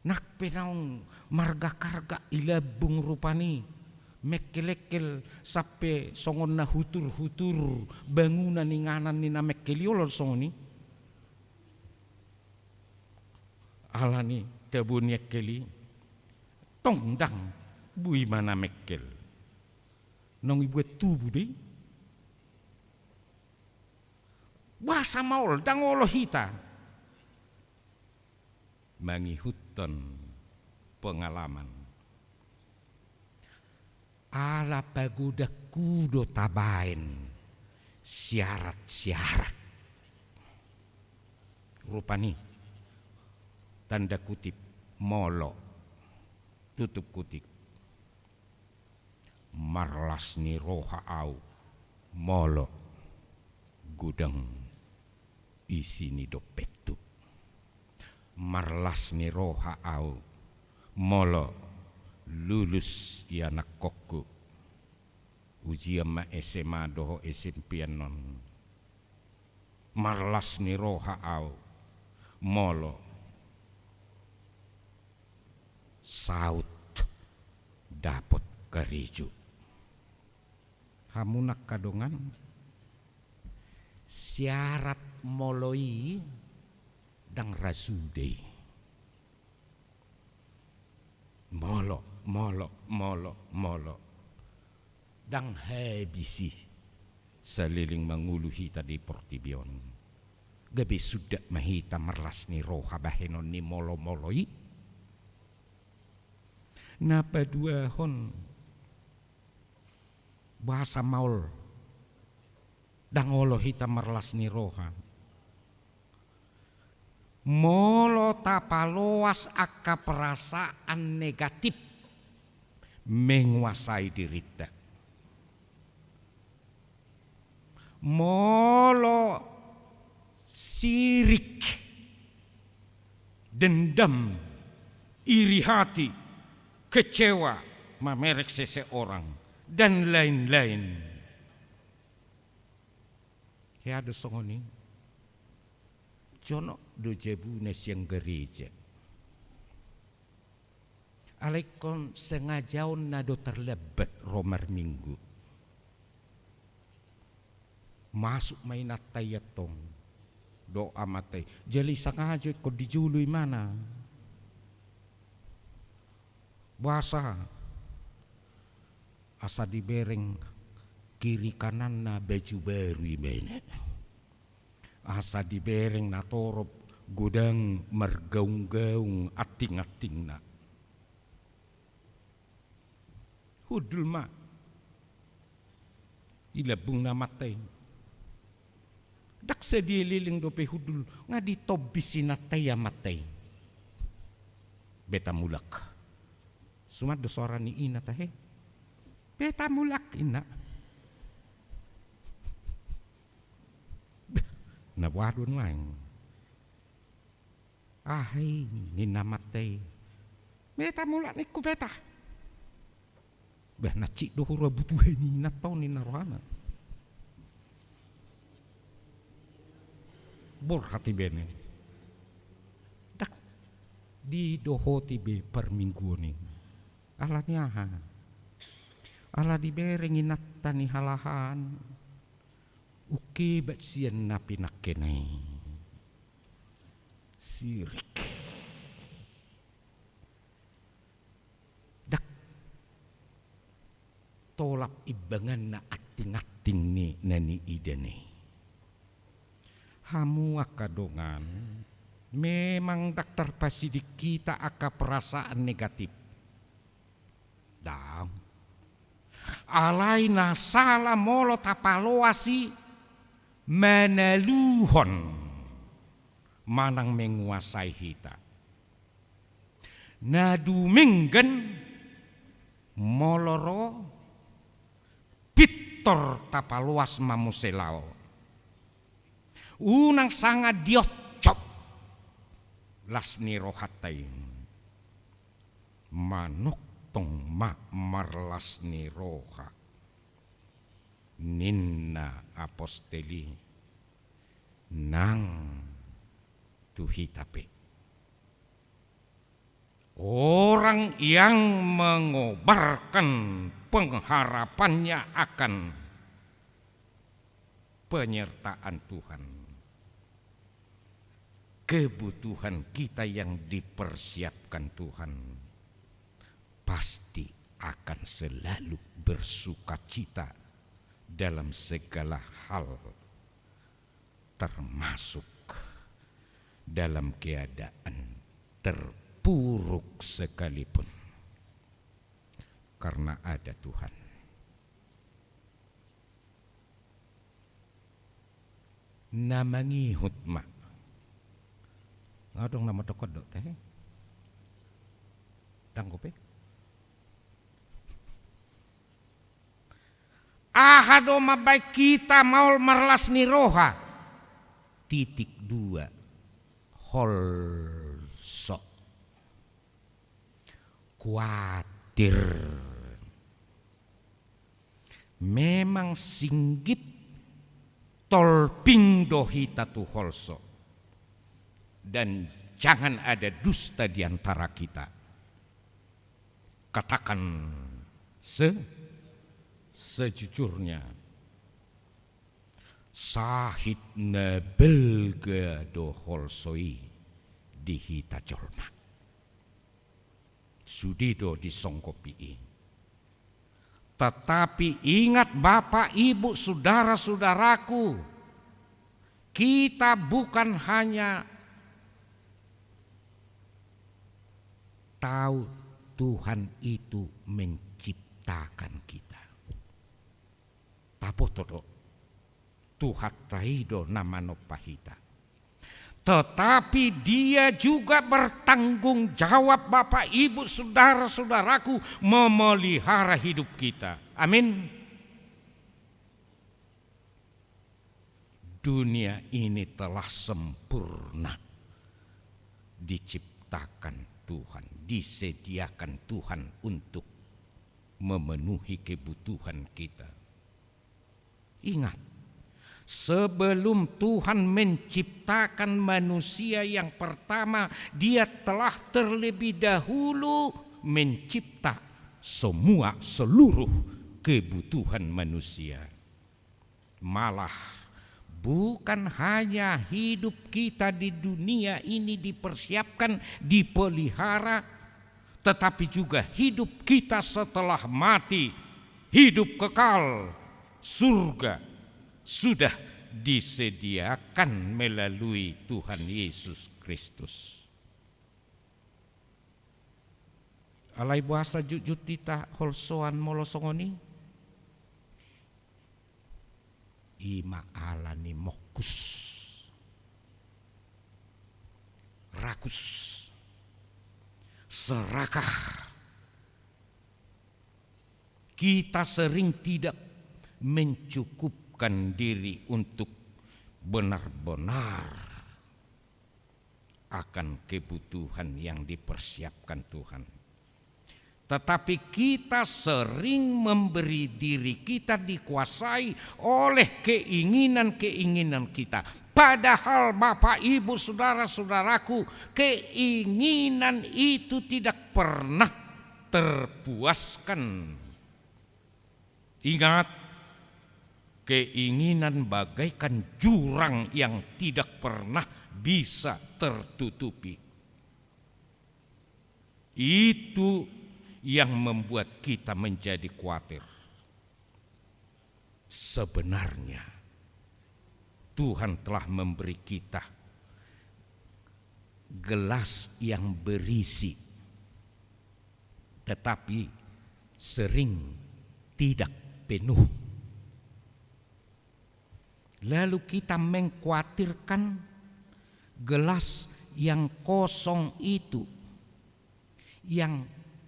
Nang pe naung margakarga i lambung rupani, mengkelengkel sampe songon na huturhutur bangunan inganan ni na mengkel i, olo songon i. Alani tabo ni engkel i, tong ndang, boi ma na mengkel. Naung dibuat tubu do i. Boasa maol, ndang olo hita. Mangihuthon pengalaman. Ala pagodangku do tabaen syarat-syarat. Rupani, tanda kutip, molo, tutup kutip, marlas ni roha au molo godang isi ni dompethu. Marlas ni roha au molo lulus ianakkonhu ujian ma S M A dohot S M P annon. Marlas ni roha au molo saut dapot karejo. Hamu angka dongan, syarat molo i ndang ra sude i. Molo, molo, molo, molo. Ndang habis i saleleng mangolu hita di portibi on. Gabe suda ma hita marlas ni roha bahenon ni molo-molo i. Na paduahon, boasa maol ndang olo hita marlas ni roha? Molo tapaloas angka perasaan negatif menguasai dirinta. Molo sirik, dendam, iri hati, kecewa, mamereng seseorang, dan lain-lain. Hea do songon i. Jonok do jabuna sian gareja. Alai ingkon sengajaonna do tarlambat ro marminggu. Masuk ma inanta i antong dohot amanta i. Jala i sengaja ingkon di jolo imana. Boasa? Asa dibereng kiri kananna baju baru ibana. Asa dibereng na torop godang margaung-gaung anting-antingna. Hundul ma i lambungna amanta i. Ndang sadia leleng dope hundul, nga ditombis inanta i amanta i. Beta mulak. Suman do soara ni ina tahe. Beta mulak, ina. Na boha do nuaeng? Aha i, ninna amanta i. Beta mulak ningku, beta. Bah, na cik do hura butuhe ni inanta on, ninna rohana. Borhat ibana. Ndang didohoti be parmingguon i. Ala ni aha? Ala dibereng inanta ni halahan. Ungkebat sian na pinangkena i. Sirik. Ndang tolap imbanganna anting-anting ni na niidana i. Hamu angka dongan, memang ndang tarpasidik hita angka perasaan negatif. Ndang. Alai na sala molo tapaloas i manaluhon manang menguasai hita. Na dumenggan molo ro pintor tapaloas ma muse laho. Unang sanga dioncop las ni rohanta i. Manongtong ma marlas ni roha, ninna apostel i, nang tu hita pe. Orang yang mengobarkan pengharapannya akan penyertaan Tuhan, kebutuhan kita yang dipersiapkan Tuhan, pasti akan selalu bersukacita dalam segala hal, termasuk dalam keadaan terpuruk sekalipun. Karena ada Tuhan. Na mangihut ma. Nga adong na mandok on do, te? Dang dope. Aha do mambaen hita maol marlas ni roha? Titik dua. Holso. Kuatir. Memang singgit tolping do hita tu holso. Dan jangan ada dusta di antara kita. Katakan se-, sejujurnya. Sahit na balga do holso i di hita jolma. Sude do disonggopi i. Tetapi ingat, Bapak, Ibu, saudara-saudaraku, kita bukan hanya tahu Tuhan itu menciptakan kita. Taboto do, Tuhanta i do na manompa hita. Tetapi Dia juga bertanggung jawab, Bapak, Ibu, saudara-saudaraku, memelihara hidup kita. Amin. Dunia ini telah sempurna diciptakan Tuhan, disediakan Tuhan untuk memenuhi kebutuhan kita. Ingat, sebelum Tuhan menciptakan manusia yang pertama, Dia telah terlebih dahulu mencipta semua, seluruh kebutuhan manusia. Malah, bukan hanya hidup kita di dunia ini dipersiapkan, dipelihara, tetapi juga hidup kita setelah mati, hidup kekal, surga, sudah disediakan melalui Tuhan Yesus Kristus. Alai boasa jutjut hita holsoan molo songon i? I ma ala ni mongkus, rakus, serakah. Kita sering tidak mencukupkan diri untuk benar-benar akan kebutuhan yang dipersiapkan Tuhan. Tetapi kita sering memberi diri kita dikuasai oleh keinginan-keinginan kita. Padahal, Bapak, Ibu, saudara-saudaraku, keinginan itu tidak pernah terpuaskan. Ingat, keinginan bagaikan jurang yang tidak pernah bisa tertutupi. Itu yang membuat kita menjadi kuatir. Sebenarnya, Tuhan telah memberi kita gelas yang berisi, tetapi sering tidak penuh. Lalu kita mengkuatirkan gelas yang kosong itu, yang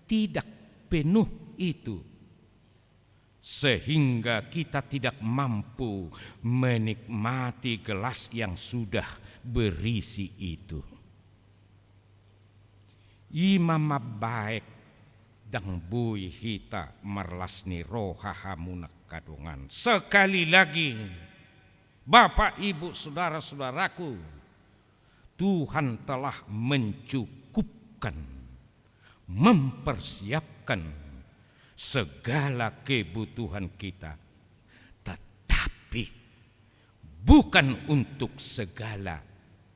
tidak penuh itu, sehingga kita tidak mampu menikmati gelas yang sudah berisi itu. I ma mambaen ndang boi hita marlas ni roha, hamu angka dongan. Sekali lagi, Bapak, Ibu, saudara-saudaraku, Tuhan telah mencukupkan, mempersiapkan segala kebutuhan kita. Tetapi bukan untuk segala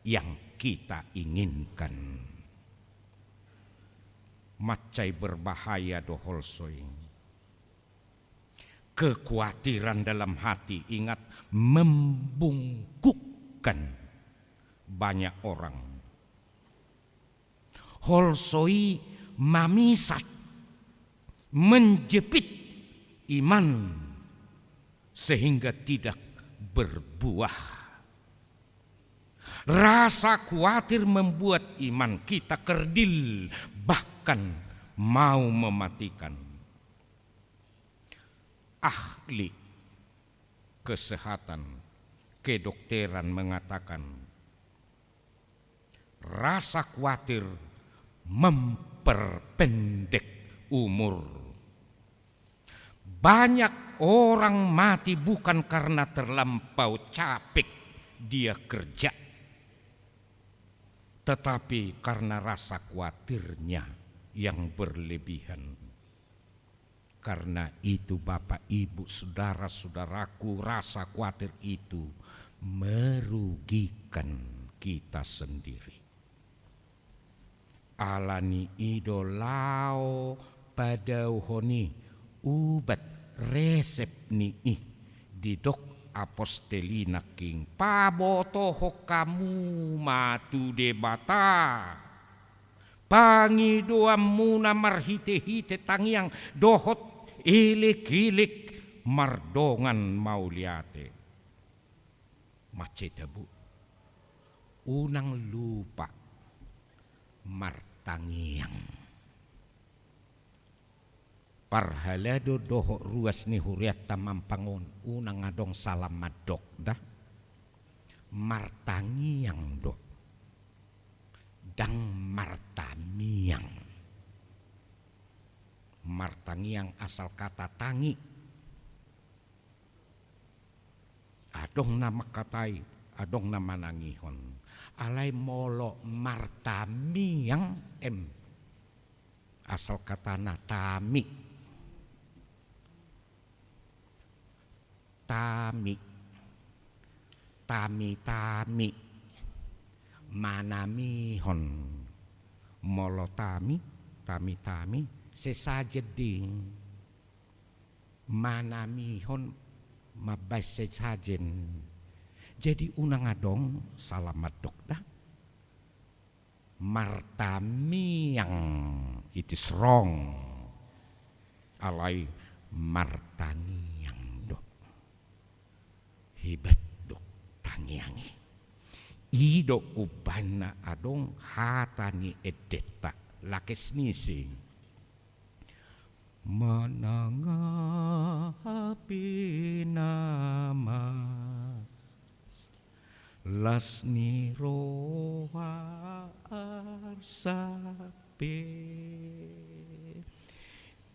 yang kita inginkan. Mansai berbahaya do holso i. Kekuatiran dalam hati, ingat, membungkukkan banyak orang. Holso i mamisat, menjepit iman, sehingga tidak berbuah. Rasa khawatir membuat iman kita kerdil, bahkan mau mematikan. Ahli kesehatan kedokteran mengatakan, rasa khawatir memperpendek umur. Banyak orang mati bukan karena terlampau capek dia kerja, tetapi karena rasa khawatirnya yang berlebihan. Karena itu, Bapak, Ibu, saudara-saudaraku, rasa khawatir itu merugikan kita sendiri. Ala ni i do laho padaohon i ubat, resep ni i, didok apostel i nangkin, pabotohon hamu ma tu Debata pangidoanmuna marhitehite tangiang dohot ilikilik mardongan mauliate. Mansai tabo, unang lupa martangiang. Parhalado dohot ruas ni hurianta Mampang on, unang adong sala mandok da. Martangiang do, ndang martamiang. Martangiang asal kata tangi. Adong na mangkatai, adong na manangihon. Alai molo martamiang, em, asal katana tami. Tami. Tami-tami. Manamihon. Molo tami, tami-tami, sesajen ding. Manamihon mambaen sesajen. Jadi unang adong sala mandok da. Martamiang, it is wrong. Alai martangiang do. Hebat do tangiang i. I do umbahen na adong hata ni endenta, Lakes Nisi. Manang aha pe na malas, las ni roha arsak pe,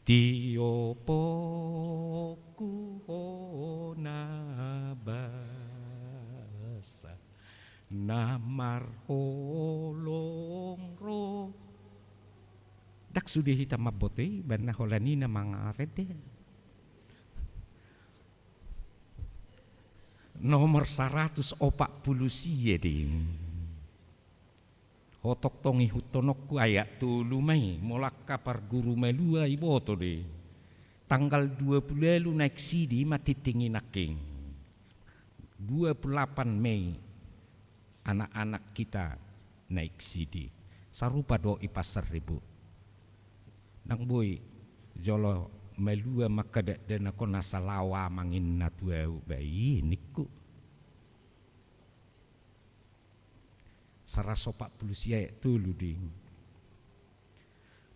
tiop ho hona basa, na marholong ro. Ndang sude hita mamboto i, baen na holan i na mangarende. Nomor saratus opat pulu sia ding. Ho tongtong ihuthononku ayat tolu ma i, molo angka parguru malua iboto do i. Tanggal dua pulu ualu Naeksidi ma tingting i nangkin. Dua pulu lapan Mei anak-anak kita Naeksidi. Sarupa do i Pasaribu. Ndang boi jolo malua mangkadakdanak on asa laho amang inna tu ahu, ba i ningku. Saratus opat pulu sia ayat tolu ding.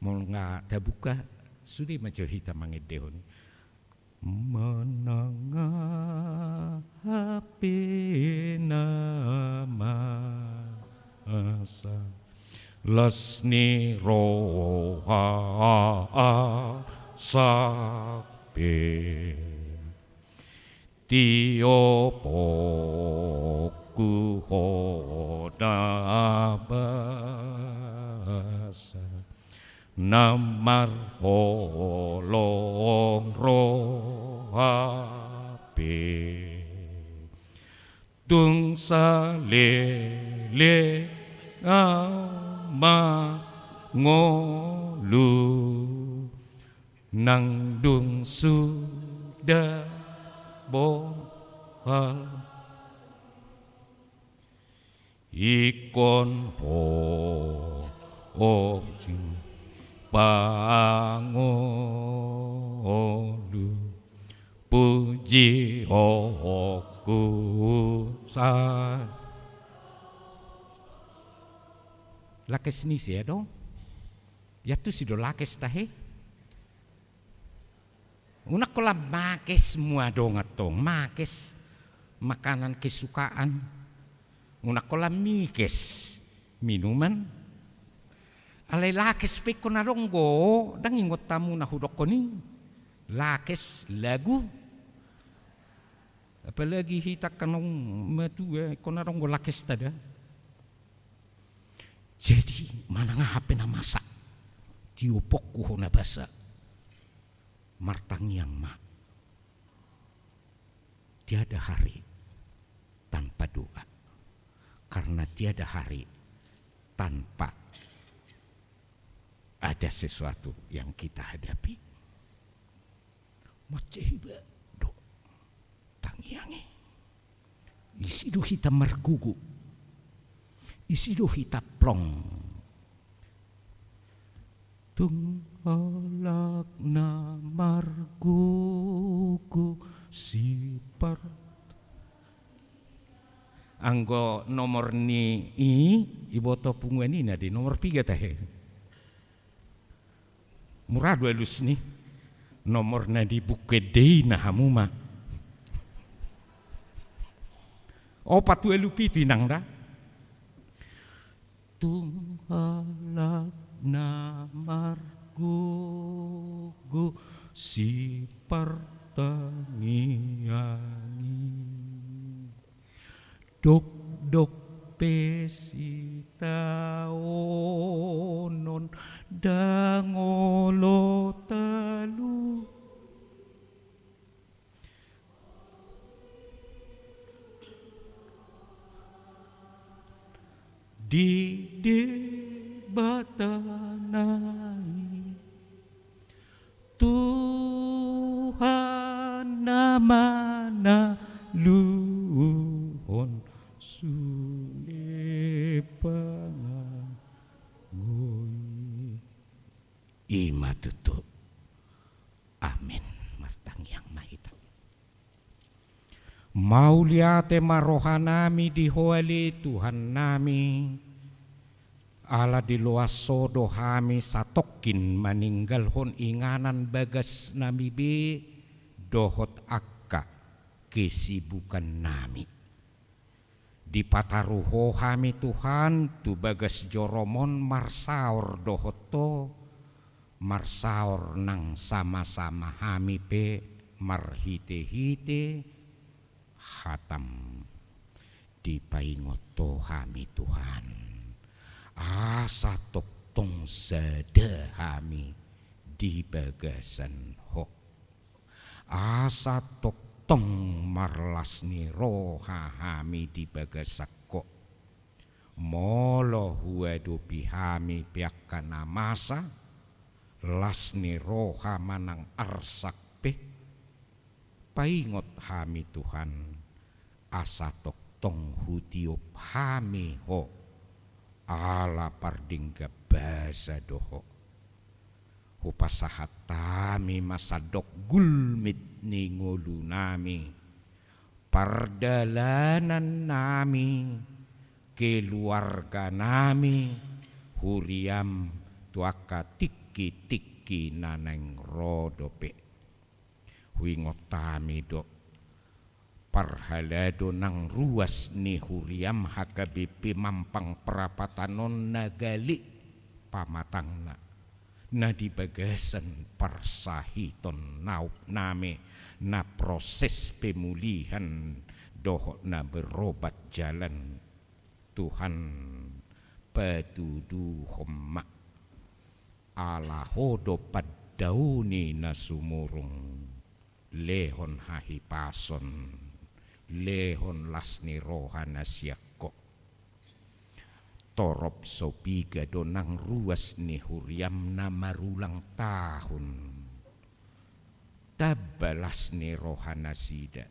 Molo nga tabuka, sude ma jo hita mangendehon. Manang aha pe na masa, las ni roha arsak pe, tiop ho hona basa, na marholong roha pe. Tung saleleng ahu mangolu, nang dung suda bohal. Ingkon ho, o, pangolu, pujionku sa. Lakes ni ise adong? Ia tusi do lakes tahe. Unang holan makes mu adong antong, makes makanan kesukaan. Unang holan mikes minuman. Alai lakes pe ingkon adong do, ndang ingot hamu na hudokhon i? Lakes, lagu. Apalagi hita angka na matua, ingkon adong do lakes ta da. Jadi, manang aha pe na masa, tiopokku ho na basa, martangiang ma. Tiada hari tanpa doa. Karena tiada hari tanpa ada sesuatu yang kita hadapi. Mansai iba do tangiang i. Disi do hita margogo. Disi do hita plong. Tung halak na margogo sipar. Anggo nomor ni i, iboto punguan i na di nomor piga tahe? Mura do alus ni. Nomor na di buku ende i na hamu ma. Opat ualu pitu inang da. Tung halak na margogo sipartangiang i. Dokdok pe sitaonon ndang olo talu. Di Debata nai. Tuhan na manaluhon sude pangago i. I ma tutu. Amen. Martangiang ma hita. Mauliate ma rohanami di Ho ale Tuhannami, ala diloas Ho do hami satongkin maninggalhon inganan bagasnami be dohot angka kesibukannami. Dipataru Ho hami Tuhan tu bagas joroMon marsaor dohot Ho, marsaor nang sama-sama hami pe marhite-hite hataM. Dipaingot Ho hami Tuhan, asa tongtong sada hami di bagasan Ho. Asa tongtong marlas ni roha hami di bagasan Ho. Molo huadopi hami pe angka na masa, las ni roha manang arsak pe, paingot hami Tuhan, asa tongtong hutiop hami Ho, ala pardenggan basa do Ho. Hupasahat hami ma sandok gulmit ni ngolunami, pardalanannami, keluarganami, huriaM tu angka tingki-tingki na naeng ro dope. Huingot hami do, parhalado nang ruas ni huriaM H K B P Mampang Prapatan on na gale pamatangna, na di bagasan parsahiton naupnami, na proses pemulihan dohot na berobat jalan. Tuhan, patuduhon ma. Ala Ho do pandaoni na sumurung, lehon hahipason, lehon las ni roha na sian Ho. Torop so piga do nang ruas ni huriaM na marulang tahun. Tamba las ni roha nasida.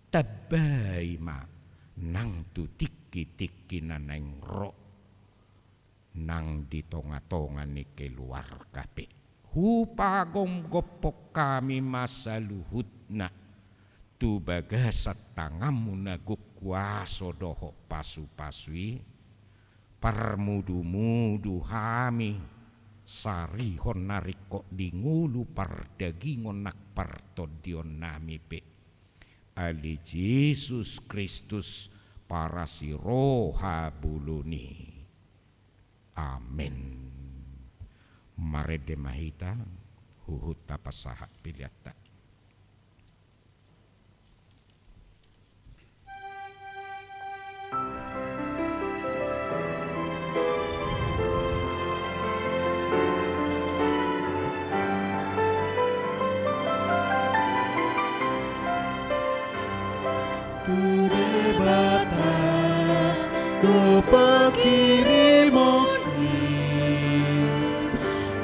Tambai ma nang tu tingki-tingki na naeng ro, nang di tonga-tonga ni keluarga pe. Hupagomgophon hami ma saluhutna tu bagasan tanganMu na gok kuaso dohot pasu-pasu i, parmudumudu hami, sarihon na ringkot di ngolu pardagingon nang partondionnami pe. Ale Jesus Kristus, parasiroha bolon i. Amen. Marende ma hita, huhut tapasahat peleanta. Tu Debata do panghirimon i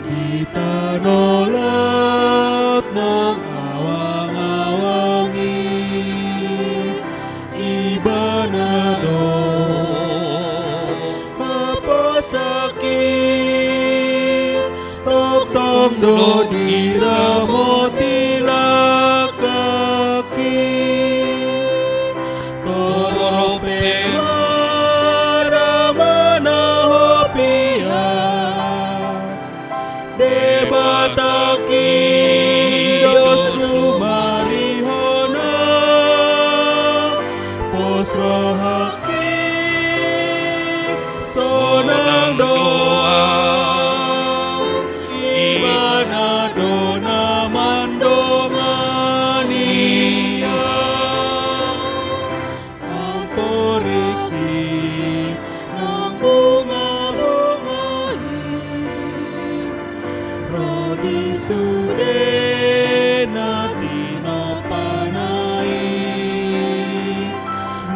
di tano laut nang awang-awang i, Ibana do haposan i, tongtong do diramoti langkangki. Torop pe ma ra manahop Ia, Debatangki do sumarihona, pos rohangki sonang do au, Ibana do na mandongani au. Amporik i nang bunga-bunga i, ro di sude na tinompana i,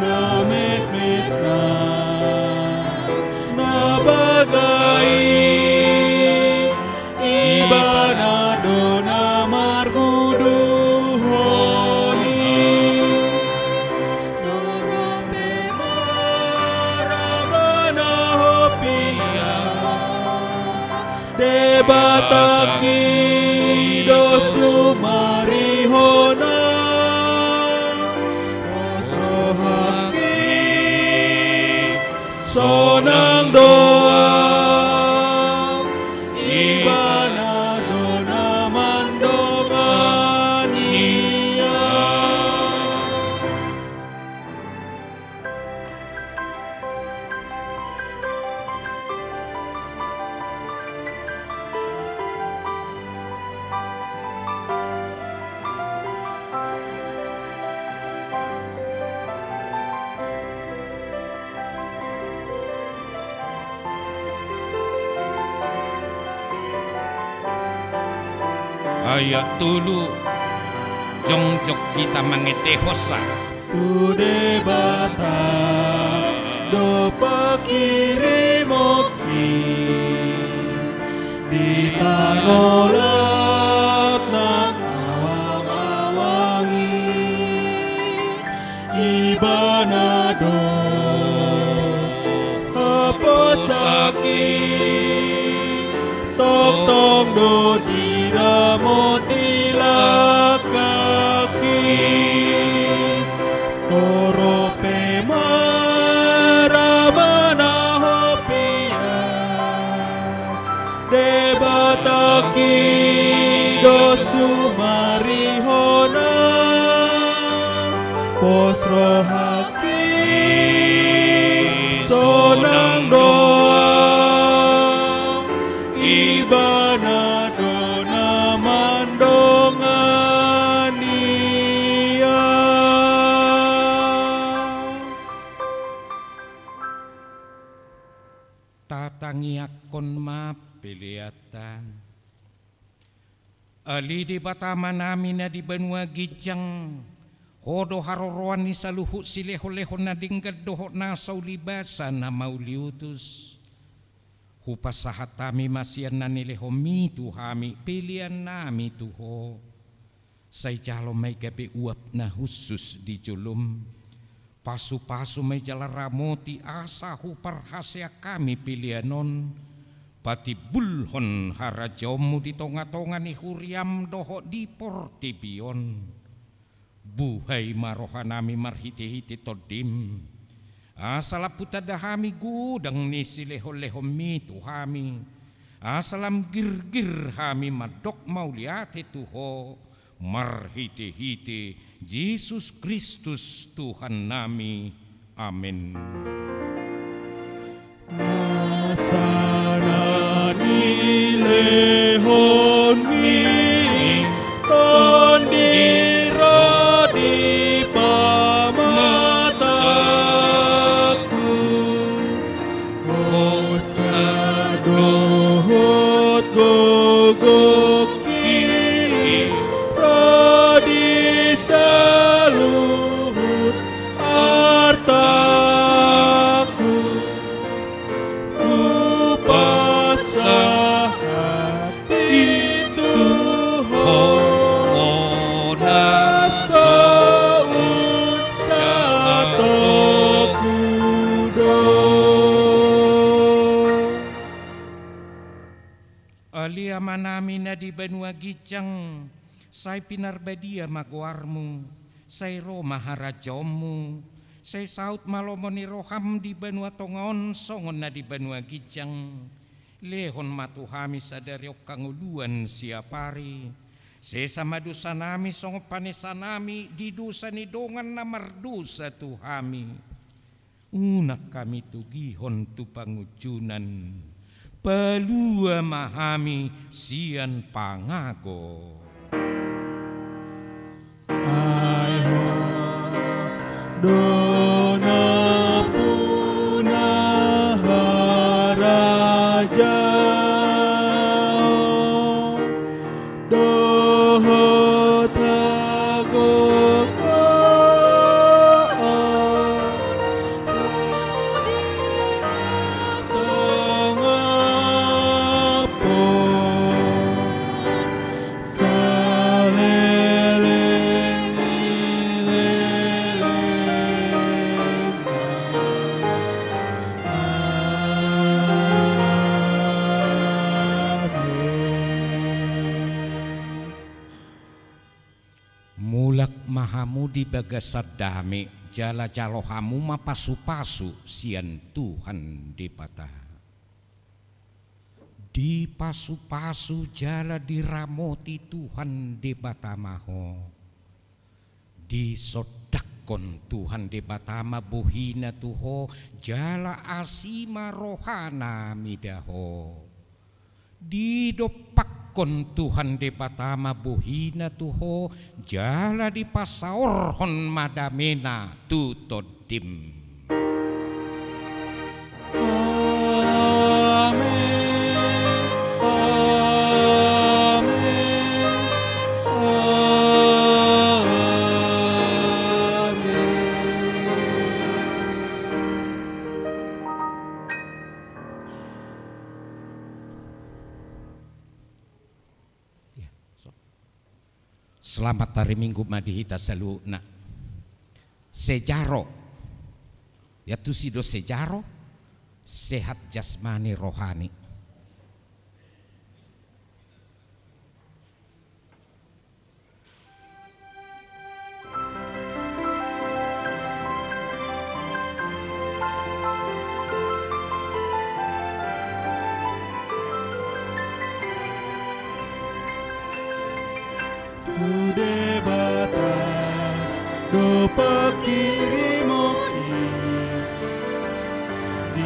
na metmet nang na baga i, Ibana do na marmuduhon i. Torop pe ma ra manahop Ia, Debatangki do sumarihona, pos rohangki sonang do au, Ibana do na mandongani au. Ayat tolu, jongjong hita mangendehonsa. Tu Debata do panghirimon i di tano laut nang awang-awang i, Ibana do haposanki, tongtong do diramoti langkangki. Torop pe ma ra manahop Ia, Debatangki do sumarihona, pos rohangki sonang do au, Ibana do na mandongani au. Tatangiangkon ma peleanta. Ale Debata Amanami na di banua ginjang, Ho do haroroan ni saluhut silehon-lehon na denggan dohot nasa ulibasa na mauliutus. Hupasahat hami ma sian na nilehonMi tu hami peleannami tu Ho. Sai jalo ma i gabe uap na hushus di jolom. Pasu-pasu ma i jala ramoti asa huparhaseang hami pelean on patimbulhon harajaonMu di tonga-tonga ni huriaM dohot di portibi on. Buhai ma rohanami marhite-hite TondiM, Asa lam hutanda hami godang ni silehonlehonmi tu hami, asa lam girgir hami mandok mauliate tu Ho, marhitehite Jesus Kristus Tuhannami. Amen. Asa na nilehonmi Tondi ro di pamatangku, hosa dohot gogongki ro di saluhut artangku. Hupasahat i tu Ho na so unsatoku do. Ale Amanami na di banua ginjang, sai pinarbadia ma goarmu, sai ro ma harajaonmu, sai saut ma lomo ni roham di banua tonga on songon na di banua ginjang. Lehon ma tu hami sadari on hangoluan siapari. Sesa ma dosanami songon panesanami di dosa ni dongan na mardosa tu hami. Unang hami togihon tu pangunjunan, palua ma hami sian pangago. Ai Ho do nampuna harajaon dohot hagogoon ro di na songon ampon saleleng ni lelengna. Amen. Mulak ma hamu di bagasan dame, jala jalo hamu ma pasupasu sian Tuhan Debata. Dipasupasu jala diramoti Tuhan Debata ma ho. Disondangkon Tuhan Debata ma bohina tu ho, jala asi ma rohana mida ho. Didompakkon Tuhan Debata ma bohina tu ho, jala dipasaorhon ma damena tu tondim. Amen. Amen. Amen. Selamat hari Minggu ma di hita saluhutna. Sejaro. Ia tusi do sejaro, sehat jasmani rohani. Tu Debata do pangkirim